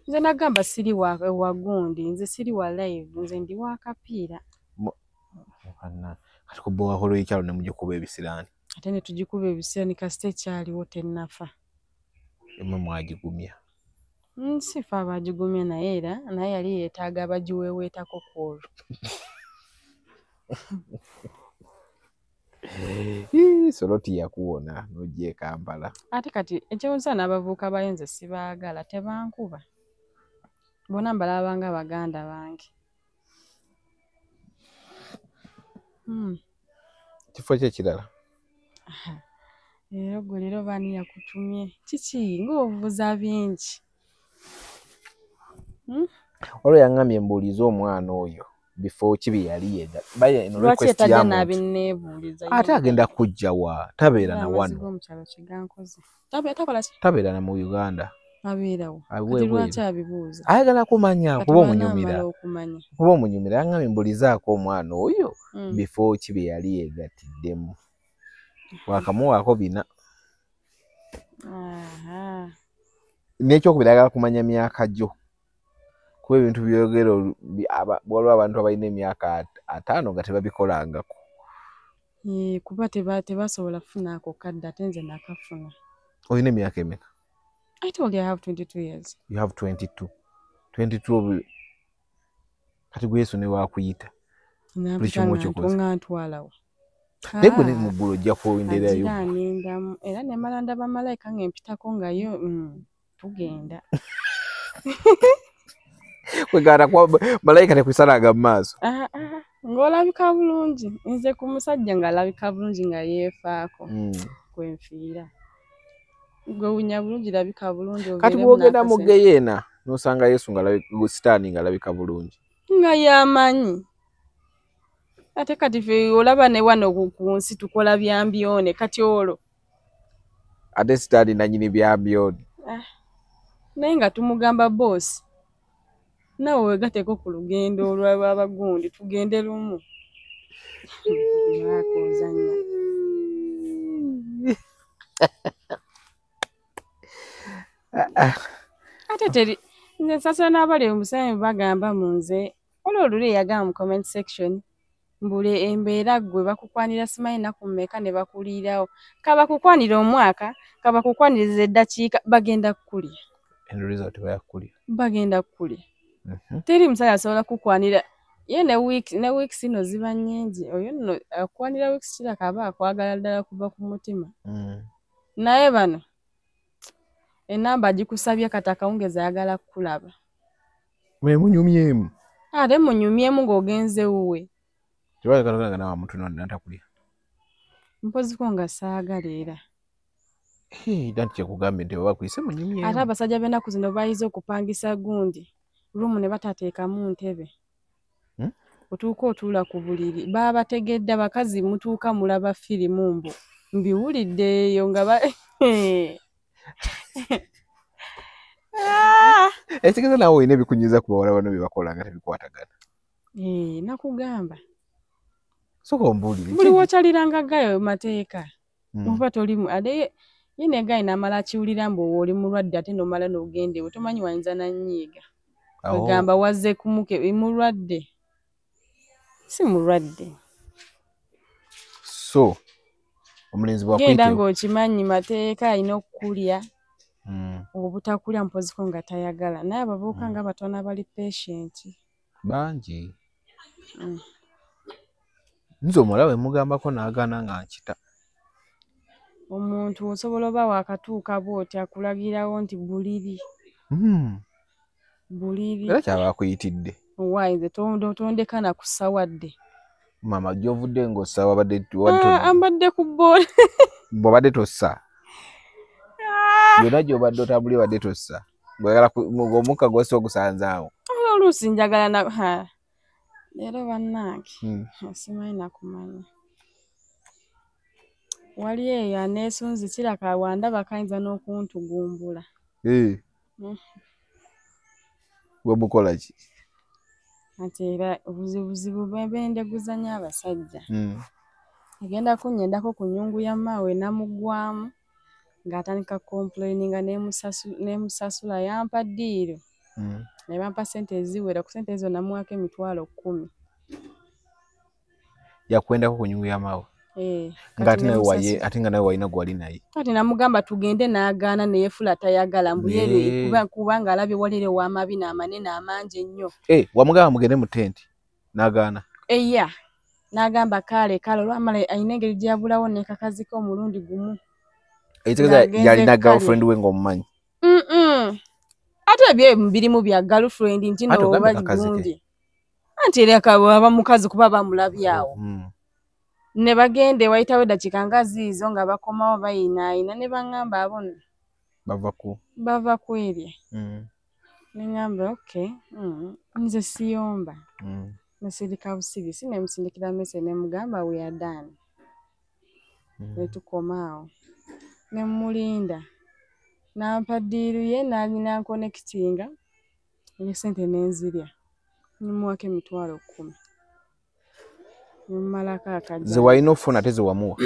Nze nagamba siri wa gundi, nze siri wa live, nze ndi wa kapiira. Kati ku borehole y'ekyalo ne mugikuba ebisiraani. Ate ne tugikuba ebisiraani kasita ekyaliwo tennafa. Emmwe mwagigumya. Sifa abagigumya naye era naye yali yeetaaga abagiweeweetako ku olwo. Soloti yakuwona n'ojja e Kampala. Ate kati ekyewuunyisa n'abavubuka bayo nze sibaagala, tebankuba. Bonna mbalaba nga baganda bange. Kifo ki ekirala? Leero gwe leero baani yakutumye? Kiki ng'obuuza bingi. Olwo yaŋŋambye mbuulize omwana oyo bifo ki bye yali yega. Lwaki yetajja n'abinneebuuliza? Ate agenda kujja wa? Tabeera na wano. Tabeera na mu Uganda. Abeerawo. Kati lwaki abibuuza? Ayagala kumanya kuba omunyumira. Kuba omunyumira yaŋŋambye mbuulizaako omwana oyo bifo ki bye yali yeegatiddemu. Wakamuwaako bina. N'ekyokubiri ayagala kumanya myaka gyo. Kuba ebintu byogera waliwo abantu abalina emyaka 50 nga tebabikolangako. Kuba tebasobola kufuna ako kadde ate nze nakafuna. Olina emyaka emeka? I told you I have 22 years. You have 22. 22 kati gwe Yesu ne waakuyita. Buli kimu okikoze. Nga ntwalawo. Naye gwe mu ggulu ojja kuwenderayo. Agira era ne mmala ndaba malayika ng'empitako nga yo tugenda. Kwegana kwa malayika tekusalanga mu maaso. Ng'olabika bulungi. Nze ku musajja ng'alabika bulungi nga yeefaako. Kwenfiira. Gwe wunya bulungi labika bulungi. Kati bw'ogenda mu ggeyeena n'osanga Yesu nga sitaani ng'alabika bulungi. Nga y'amanyi. Ate kati ffe olaba ne wano ku nsi tukola byambyone kati olwo. Ate sitaani nannyini byambyone. Naye nga tumugamba boosi. Naawe weegatteko ku lugendo olw'abagundi tugende lumu. Lwakozannya. Ate teri nze nsasira n'abali omusanyu bagamba mu nze olwo oluli yagamba mu comment section mbule embeera ggwe bakukwanira simanyi nnaku mmeka ne bakuliirawo. Kabakukwanira omwaka, kabakukwaniriza eddakiika bagenda kukulya. Bagenda kukulya. Teri musajja asobola kukwanira ye ne weeks nno ziba nnyingi. Oyo nno akukwanira weeks kiraka aba akwagala ddala kuva ku mutima. Naye bano enamba agikusabye kati akawungeezi ayagala kukulaba. Mwe munyumyemu. Ate munyumyemu ng'ogenze wuwe. Mpoziko nga saagala era. Ate abasajja b'ennaku zino bayize okupangisa gundi ruumu ne batateekamu ntebe. Otuuka otuula ku buliri baabategedde abakazi mutuuka mulaba firimu mbu mbiwulidde eyo nga Ekitegeeza naawe olina ebikunyiiza ku bawala bano bye bakola nga tebikwatagana. Nakugamba. Sooka ombuulire. Buli w'okyaliranga gayo mateeka. Oba tolimu ate ye ne gayi n'amala akiwulira mbu oli mulwadde ate n'omala n'ogenda ewe tomanyi wayinza nannyiiga. Ogamba wazze kumuke mulwadde. Si mulwadde. So omulenzi bw'akuyita. Genda ng'okimanyi mateeka alina okukulya. Obutakulya mpoziko nga tayagala. Naye abavubuka nga batono abali patient. Bangi. Nze omuwala we mugambako n'agaana nga nkita. Omuntu osobola oba wakatuuka bw'oti akulagirawo nti buliri. Buliri. Era kyaba akuyitidde. Why nze tondeka na kusawadde. Mama gy'ovudde ng'ossa wabadde ambadde ku bbola. Bw'obadde tossa. Yonna gy'obadde otambulira obadde tossa. Bw'oyagala omukka gw'ossa ogusanzaawo. Oluusi njagala na leero bannange simanyi nakumanya. Wali eyo aneesunze kiraka wandaba kayinza n'okuntugumbula. Gwe mukola ki? Ate era obuzibu bendeguzanya nnyo abasajja. Agenda kunnyendako ku nnyungu ya maawe namuggwamu ng'atandika complaininga nemusasula yampa ddiiro. Ne bampa ssente eziwera ku ssente ezo namuwaako 10,000. Yakwendako ku nnyungu ya maawe? Ate nga nawe walina gwali naye. Kati namugamba tugende n'agaana ne yeefula tayagala mbu ye kubanga alabye walire w'amabina amanene amangi ennyo. Wamugamba mugende mu tenti n'agaana? Yeah. N'agamba kale kale olwamala alina engeri gy'abulawo ne kakazi ke omulundi gumu. Ekitegeeza yalina girlfriend we ng'omumanyi? Ate ebyo birimu bya girlfriend nti no oba gundi. Anti era aba mukazi kuba bamulabye awo. Ne bagende wayitawo eddakiika nga ziizo nga bakomawo bayinaayina ne baŋŋamba abo nno bava ku erya. Ne ŋŋamba okay, nze siyomba. Nasirika busirisi ne musindikira message ne mugamba we are done. Ne tukoma awo. Ne mmulinda. N'ampa ddiiru ye n'ankonekitinga ne ssente ne nzirya. Ne mmuwaako 10,000. Nemmalako akajja. Ze walina okufuna ate ze wamuwa?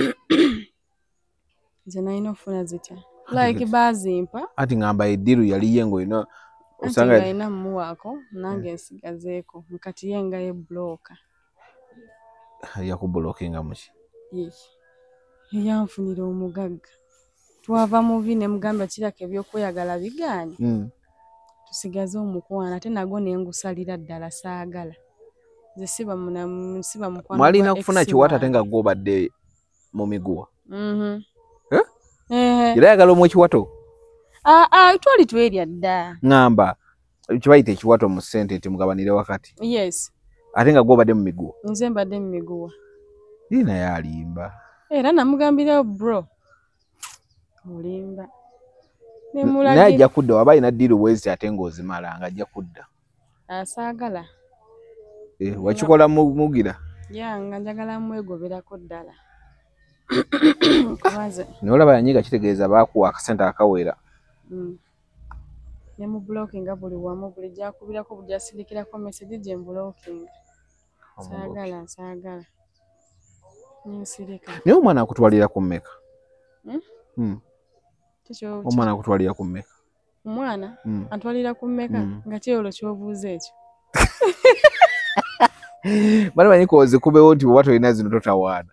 Nze nalina okufuna zitya? Like baazimpa. Anti ŋŋamba eddiiru yali ye ng'olina osanga alina mmuwaako nange nsigazeeko kati ye nga ye bbulooka. Yakubbulookinga mu ki? Ye yanfunira omugagga. Twava mubi ne mugamba kiraka ebyokweyagala bigaanye. Tusigaze omukwano ate nagwo ne ngusalira ddala saagala. Nze siba mukwano. Mwalina kufuna kiwato ate nga gw'obadde mu miguwa? Era ayagala omuwe ekiwato? Twali twerya dda. Ŋŋamba kibayita ekiwato mu ssente nti mugabanire wakati. Yes. Ate nga gw'obadde mu miguwa? Nze mbadde mu miguwa. Ye naye alimba. Era namugambirawo bro. Olimba. Naye ajja kudda waba alina ddiiru bwezi ate ng'ozimala nga ajja kudda. Saagala. Wakikola mugira? Ya nga njagala mwegoberako ddala. Naye olaba yanyiiga kitegeeza baakuwa akasente akawera. Ne mubulokinga buli wamu buli gy'akubirako buli gy'asindikirako message gye mbulokinga. Saagala saagala. Nsirika. Naye omwana akutwalira ku mmeka? Omwana akutwalira ku mmeka? Omwana antwalira ku mmeka nga ki olwo ky'obuuza ekyo? Bano manyi kozikubewo nti bw'oba tolina zino totawaana.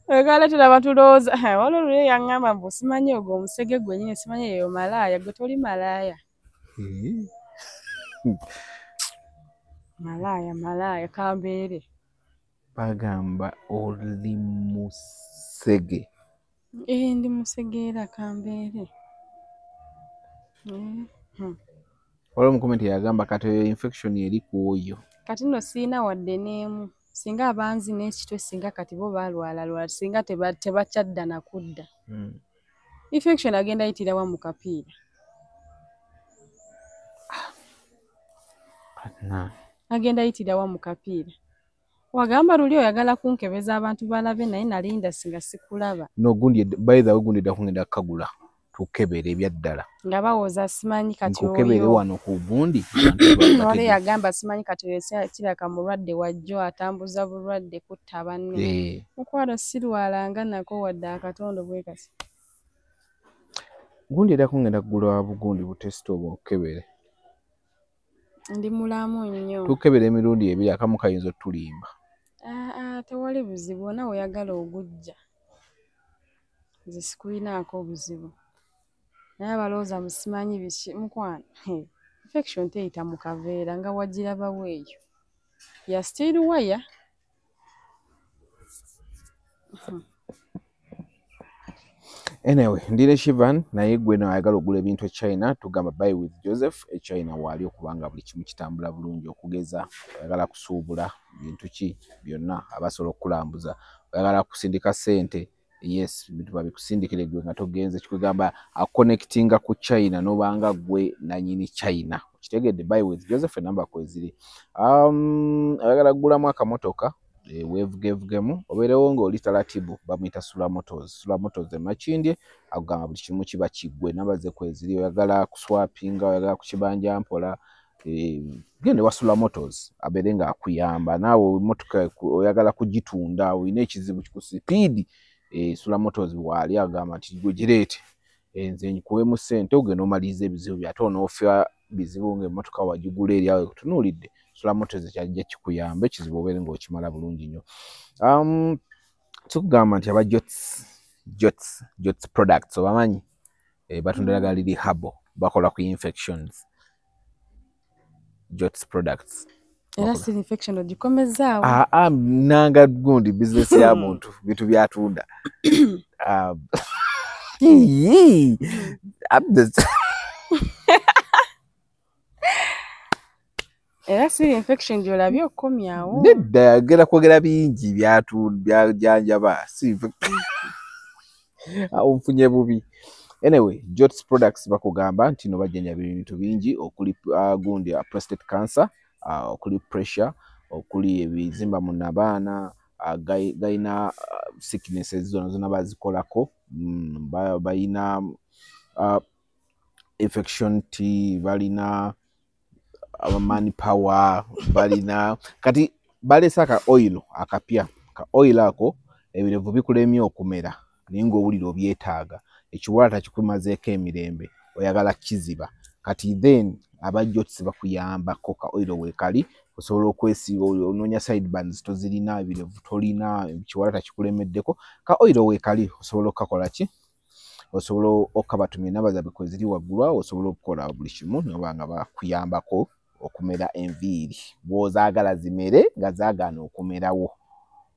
Ekaleetera abantu lowooza waliwo luli yaŋŋamba mbu simanyi ogwo omusege gwennyini simanyi eyo malaaya gwe toli malaaya. Malaaya malaaya kambeere. Bagamba oli musege. Ndi musege era kambeere. Waliwo mu comment yagamba kati eyo infection eri ku oyo. Kati nno sirina wadde n'emu. Singa abanzi n'ekitwe singa kati bo balwalalwala singa tebakyadda na kudda. Infection agenda ayitira wa mu kapiira. Agenda ayitira wa mu kapiira. Wagamba luli oyagala kunkebeza abantu balabe naye nalinda singa sikulaba. No gundi by the way gundi dda kungenda kukagula tukebere ebya ddala. Nga bawoza simanyi kati oyo. Nkukebere wano ku gundi. Wali yagamba simanyi kati oyo kiraka mulwadde wajjo atambuza bulwadde kutta banne. Mukwano sirwalanga nako wadde akatondo bwe kati. Gundi era kungenda kugula bugundi butesita obwo nkukebere. Ndi mulamu nnyo. Tukebere emirundi ebiri akamu kayinza otulimba. Tewali buzibu nawe oyagala ogujja. Nze sikulinaako obuzibu. Naye abalowooza musimanyi biki mukwano. Infection teyita mu kaveera nga wagiraba weeyo. Ya steel wire. Anyway, ndine Shivan naye gwe ayagala okugula ebintu e China, tugamba buy with Joseph e China waali okubanga buli kimu kitambula bulungi. Okugeza oyagala kusuubula bintu ki byonna abasobola okukulambuza, oyagala kusindika ssente, yes, bintu babikusindikire gwe nga togenze, kikugamba aconnectinga ku China n'obanga gwe nanyini China. Okitegedde? Buy with Joseph enamba kweziri. Oyagala kugulamu akamotoka weevugevugemu obeerewo ng'oli talatibu, bamuyita Sula Motors. Sula Motors e Makindye akugamba buli kimu kiba kiggwe, namba ze kweziri. Oyagala kuswapinga, oyagala kukibanja mpola, genda ewa Sula Motors abeere ng'akuyamba. Naawe emmotoka oyagala kugitunda, olina ekizibu ku sipiidi, Sula Motors waali agamba nti gwe gireete, nze nkuweemu ssente ogenda omaliriza ebizibu byo, ate onoofa bizibu ng'emmotoka wagigula eri awo ekutunuulidde. Sula Motors kyajja kikuyamba ekizibu obeere ng'okimala bulungi nnyo. Tukugamba nti aba Jots products obamanyi, batunda ddagala liri herbal, bakola ku infections. Jots products. Era si infection ogikomezaawo. Nanga gundi business ya muntu, bintu byatunda. Era si infection gy'olabye okukomyawo. Nedda, genda kwogera bingi byajjanjaba. Si nfunye bubi. Anyway, Jots products bakugamba nti no bajjanjaba ebintu bingi okuli gundi prostate cancer, okuli pressure, okuli ebizimba mu nabaana, gayina sicknesses zonna zonna bazikolako, balina infection T, balina manpower, balina kati baleese aka oil akapya. Ka oil ako ebirevu bikulemye okumera naye ng'owulira obyetaaga, ekiwalata kikumazeeko emirembe, oyagala kiziba. Kati then aba Jots bakuyambako, ka oil weekali osobola okwesiiga, onoonya side buns tozirina, ebirevu tolina, ekiwalata kikulemeddeko, ka oil weekali osobola okukakola ki, osobola okabatumya enamba zaabwe kwe ziri waggulu awo, osobola okukola buli kimu noba nga bakuyambako okumera enviiri bw'ozaagala zimere nga zaagaana okumerawo.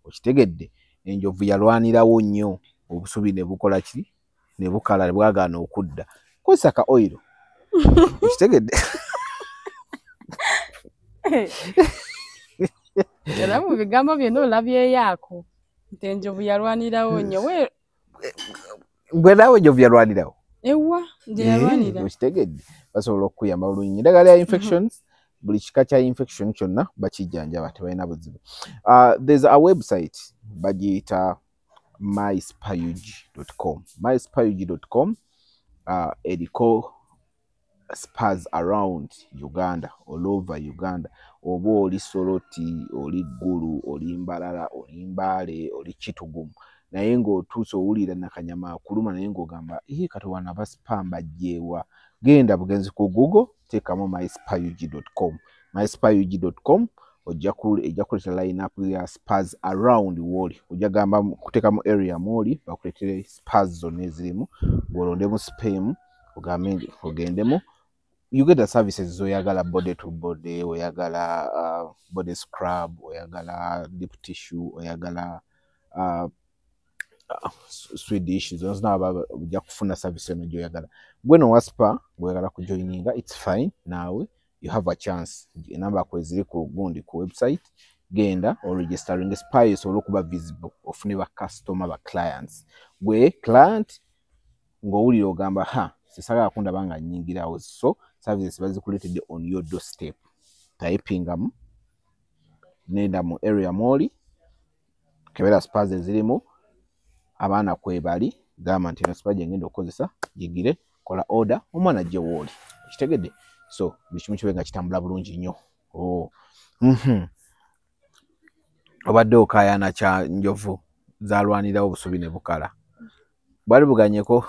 Okitegedde? Enjovu yalwanirawo nnyo obusubi ne bukola ki, ne bukala ne bwagaana okudda. Kozesa ka oil. Okitegedde? Era mu bigambo byonna olabyeyo nti enjovu yalwanirawo nnyo. Gwe naawe enjovu yalwanirawo? Ewa, nje yalwanira. Okitegedde? Basobola okukuyamba bulungi. Eddagala lya infections, buli kika kya infection kyonna bakijjanjaba, tebalina buzibu. There's a website bagiyita myspayug.com. myspayug.com eriko spas around Uganda, all over Uganda. Oba oli Soroti, oli Ggulu, oli Mbarara, oli Mbale, oli Kitugumu, naye ng'otuuse owulira nakanyama akuluma naye ng'ogamba kati wano aba spa mbajjeewa. Genda bugenzi ku Google, teekamu myspayug.com. myspayug.com ojja kuleeta line up ya spas around w'oli. Ojja gamba kuteekamu area mw'oli bakuleetere spas zonna ezirimu, ng'olondemu spa emu ogambe ogendemu. You get the services zoyagala, body to body, oyagala body scrub, oyagala deep tissue, oyagala Swedish, zonna zonna ojja kufuna service eno gy'oyagala. Gwe no wa spa bw'oyagala kujoininga, it's fine, naawe you have a chance. Enamba kweziri ku gundi ku website, genda oregistering spa esobole okuba visible, ofune ba customer, ba clients. Gwe client ng'owulira ogamba ha sisagala kundaba nga nnyingirawo, so services bazikuleetedde on your doorstep. Typingamu, nenda mu area mw'oli, kebera spas ezirimu, abaana kwebali, gamba nti eno spa gye ngenda okukozesa, gigire, kola order, omwana ajje w'oli. Okitegedde? So buli kimu kibe nga kitambula bulungi nnyo. Obadde okaayana kya njovu zalwanirawo obusubi ne bukala. Bwali buganyeko?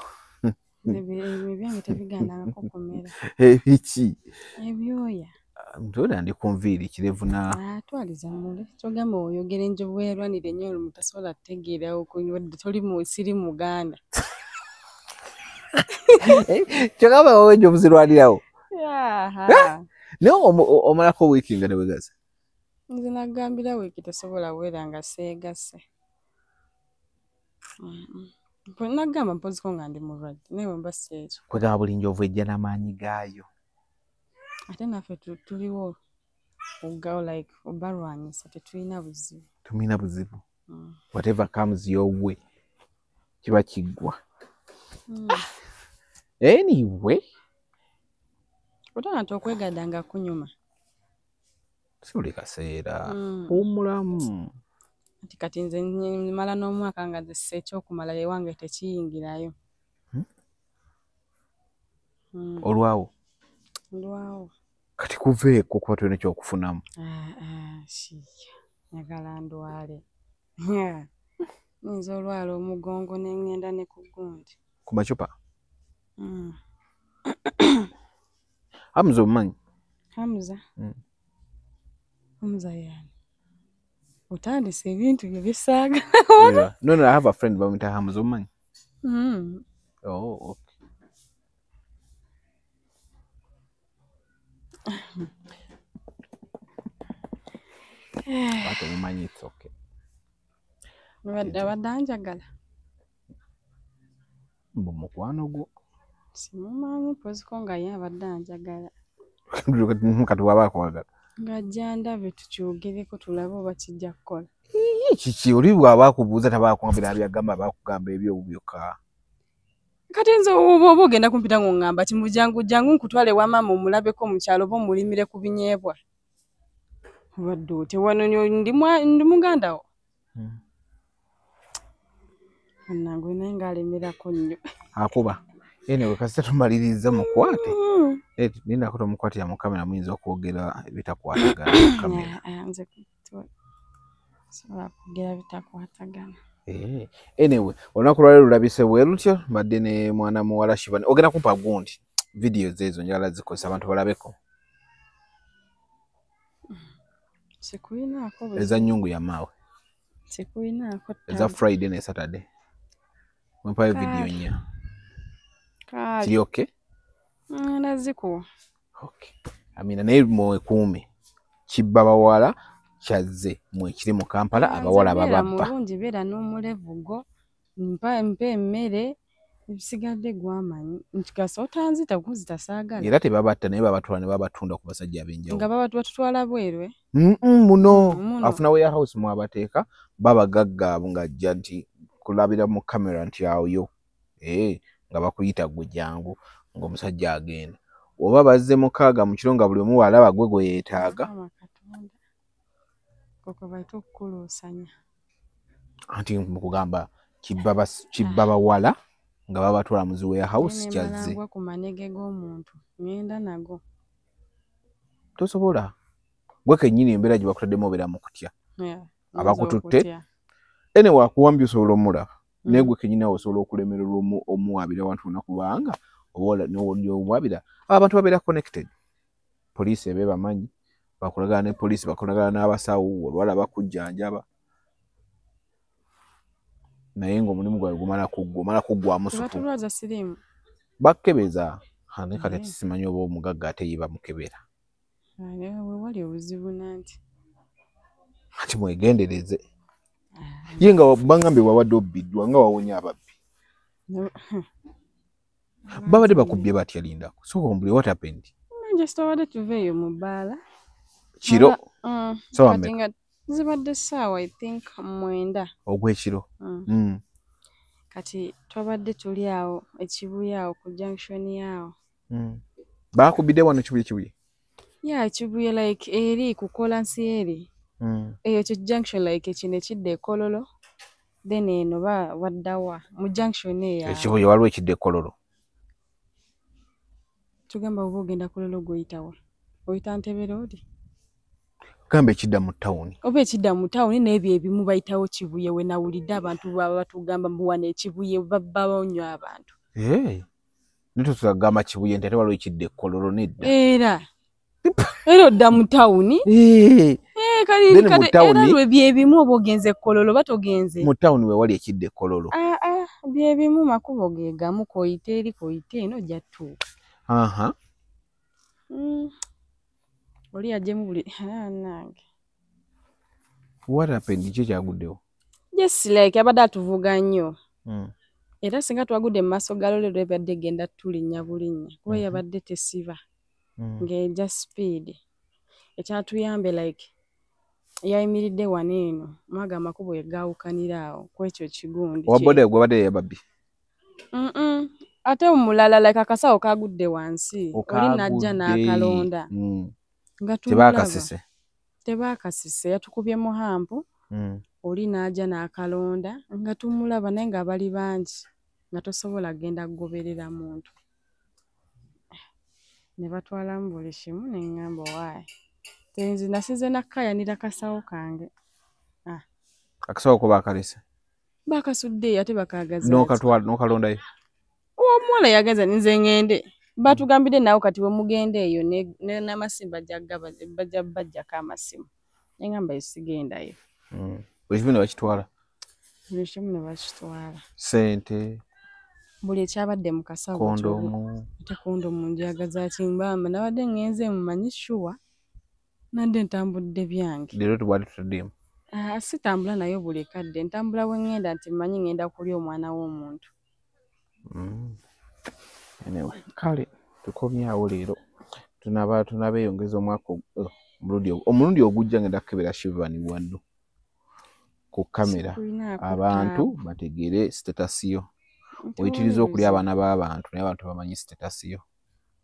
Ebyange tebigaanangako kumera. Ebiki? Ebyoya. Ntola ndi ku nviiri kirevu na Twaliza mule. Kyogamba oyogera enjovu bwe yalwanira ennyo olwo mutasobola kutegeera wadde toli siri Muganda. Kyogamba wowe enjovu zirwanirawo? Naye omalako wiiki nga tewegaza? Nze nagambira wiiki tesobola kubeera nga seegasse. Nagamba mpoziko nga ndi mulwadde naye bwe mba si ekyo. Kwegamba buli njovu ejja n'amaanyi gaayo. Ate naffe tuliwo like obalwanyisa, tetulina buzibu. Tumulina buzibu. Whatever comes your way kiba kiggwa. Anyway, otana okwegadda nga kunyuma. Si buli kaseera. Huwummulamu. Ati kati nze mmala n'omwaka nga nze si ekyokumala ewange tekiyingirayo. Olwawo? Ndwawo. Kati kuveeko kuba tolina kyokufunamu. Shiya, njagala ndwale. Nnyinza olwala omugongo ne ŋŋenda ne ku gundi. Ku macupa? Hamza omumanyi? Hamza? Hamza y'ani? Otandise ebintu byo bye saagala. No, I have a friend bamuyita Hamza, omumanyi? Oh, okay. Ate omumanyi, it's okay. Abadde anjagala. Mbu mukwano gwo. Simumanyi, mpoziko nga ye abadde anjagala. Kati bw'aba akwagala. Ng'ajja ndabe tukyogereko tulabe oba kijja kukola. Kiki oli bw'aba akubuuza taba akuambira byagamba, aba akugamba ebyo byokka. Kati nze oba ogenda kumpita ng'oŋŋamba ti mujangu jangu nkutwale ewa maama omulabeko mu kyalo oba omulimire ku binyeebwa. Obadde otya wano ndi muganda wo. Bannange naye ng'alemerako nnyo. Akuba. Anyway, kasita tumaliriza mukwate. Lindako tomukwatira mu kamera, muyinza okwogera ebitakwatagana mu kamera. Nze sobola kwogera bitakwatagana. Anyway, olunaku lwaleero lulabise bwe lutyo, mbadde ne mwana muwala Shivan. Ogenda kumpa gundi videos ezo njagala zikozesa abantu balabeko. Sikuinaako. Eza nyungu ya mawe. Sikuinaako. Eza Friday ne Saturday. Mpayo video nnya. Kiri okay? Nazikuwa. Okay. Amina, naye mwekuume. Kibba bawala kyazze mwekiri mu Kampala, abawala bababba. Mulungi beera n'omulevu gwo, mpa emmere, ebisigadde gwamanyi. Nkikasa otanzita kunzita saagala. Era tebabatta naye babatwala ne babatunda ku basajja ab'enjawulo. Nga batutwala bweru? Muno. Afuna warehouse mwabateeka, babagagga abo ng'ajja nti kulabira mu kamera nti awo yo. Nga bakuyita gwe jangu ng'omusajja agenda. Oba bazze mukaaga mu kiro nga buli omu alaba gwe gwe yeetaaga. Koko bayita okukuluusanya. Anti mukugamba kibba bawala nga babatwala mu zi warehouse kyazze. Nengwa ku manege g'omuntu ngenda nago. Tosobola. Gwe kennyini embeera gye bakutaddemu obeera mu kutya. Abakututte. Anyway, akuwambye osobola omulaba. Naye gwe kennyini awo osobola okulemererwa omuwabira wantu wonna kubanga oba omuwabira abantu babeera connected. Poliisi ebe bamanyi, bakolagana ne poliisi, bakolagana n'abasawo, olwala bakujjanjaba. Naye ng'omulimu gwabwe gumala kuggwa, omala kuggwamu supu. Tebatulwaza siriimu. Bakkebeza. Naye kati simanyi oba omugagga ate ye bamukebera. We wali obuzibu nanti. Ati mwegendereze. Ye nga bangambye wabadde obbiddwa nga wawonya ababbi. Babadde bakubbye batya lindako? So ombule what happened? Just twabadde tuveeyo mu bbaala. Kiro? Ssaawa mmeka? Zibadde ssaawa I think 9. Ogw'ekiro? Kati twabadde tuli awo ekibuye awo ku junction awo. Baakubidde wano Kibuye? Yeah, Kibuye like eri ku kolansi eri. Eyo kyo junction like ekino ekidda e Kololo. Then eno waddawa mu junction eyo. Ekibuye waliwo ekidda e Kololo. Tugamba oba ogenda Kololo gw'oyitawa. Oyita Ntebe Road? Gamba ekidda mu tawuni. Oba ekidda mu tawuni n'ebyo ebimu bayitawo Kibuye we nawulidde abantu baba batugamba mbu wano ekibuye babbawo nnyo abantu. Naye tosobola Kibuye nti ate waliwo ekidda e Kololo nedda. Era odda mu tawuni. Kale era byebimu oba ogenze e Kololo oba togenze. Mu tawuni we wali ekidda e Kololo. Byebimu makubo ge gamu k'oyita eri k'oyita eno ojja ttuuka. Oli yaggyemu buli nange. What happened? Ki kyaguddewo? Yes, like abadde atuvuga nnyo. Era singa twagudde mu maaso ga lole, ebadde egenda tulinnya bulinnya, kuba yabadde tesiba, ng'ejja speed. Ekyatuyambe, like yayimiridde wano eno mwaga amakubo egaawukanira awo ku ekyo kigundi. Owa boda gwabadde yababbi? Ate omulala, like akasawo kagudde wansi, oli najja n'akalonda. Nga Tebakasise? Tebakasise. Yatukubye mu hump. Oli n'ajja n'akalonda nga tumulaba, naye nga bali bangi nga tosobola genda kugoberera muntu, ne batwalamu buli kimu. Ne ŋŋamba, waayi, nze nasize nakkayanira kasawo kange. Akasawo ko bakalese? Bakasudde, ate bakagaza. N'okatwala n'okalondayo? Omuwala yagenze, nze ŋŋende. Batugambidde naawe kati bwe mugenda eyo n'amasimu bajja bajjako amasimu. Ne ŋŋamba sigendayo. Buli kimu ne bakitwala? Buli kimu ne bakitwala. Sente? Buli ekyabadde mu kasawo. Kondomu? Ate kondomu njagaza ki? Mbamba nabadde ŋŋenze mumanyi sure nadde ntambudde byange. Leero tubadde tutaddeemu. Ah, sitambula nayo buli kadde. Ntambula bwe ŋŋenda nti mmanyi ŋŋenda kulya omwana w'omuntu. Anyway, kale tukomyawo leero, tunaba tunabeeyongeza omwaka omulundi ogujja ngenda kukebera Shivan wano ku kamera, abantu bategeere status yo. Oyitiriza okulya abaana b'abantu, naye abantu bamanyi status yo.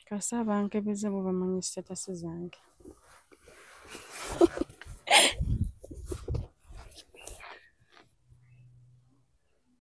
Kasa bankebeze bo bamanyi status zange.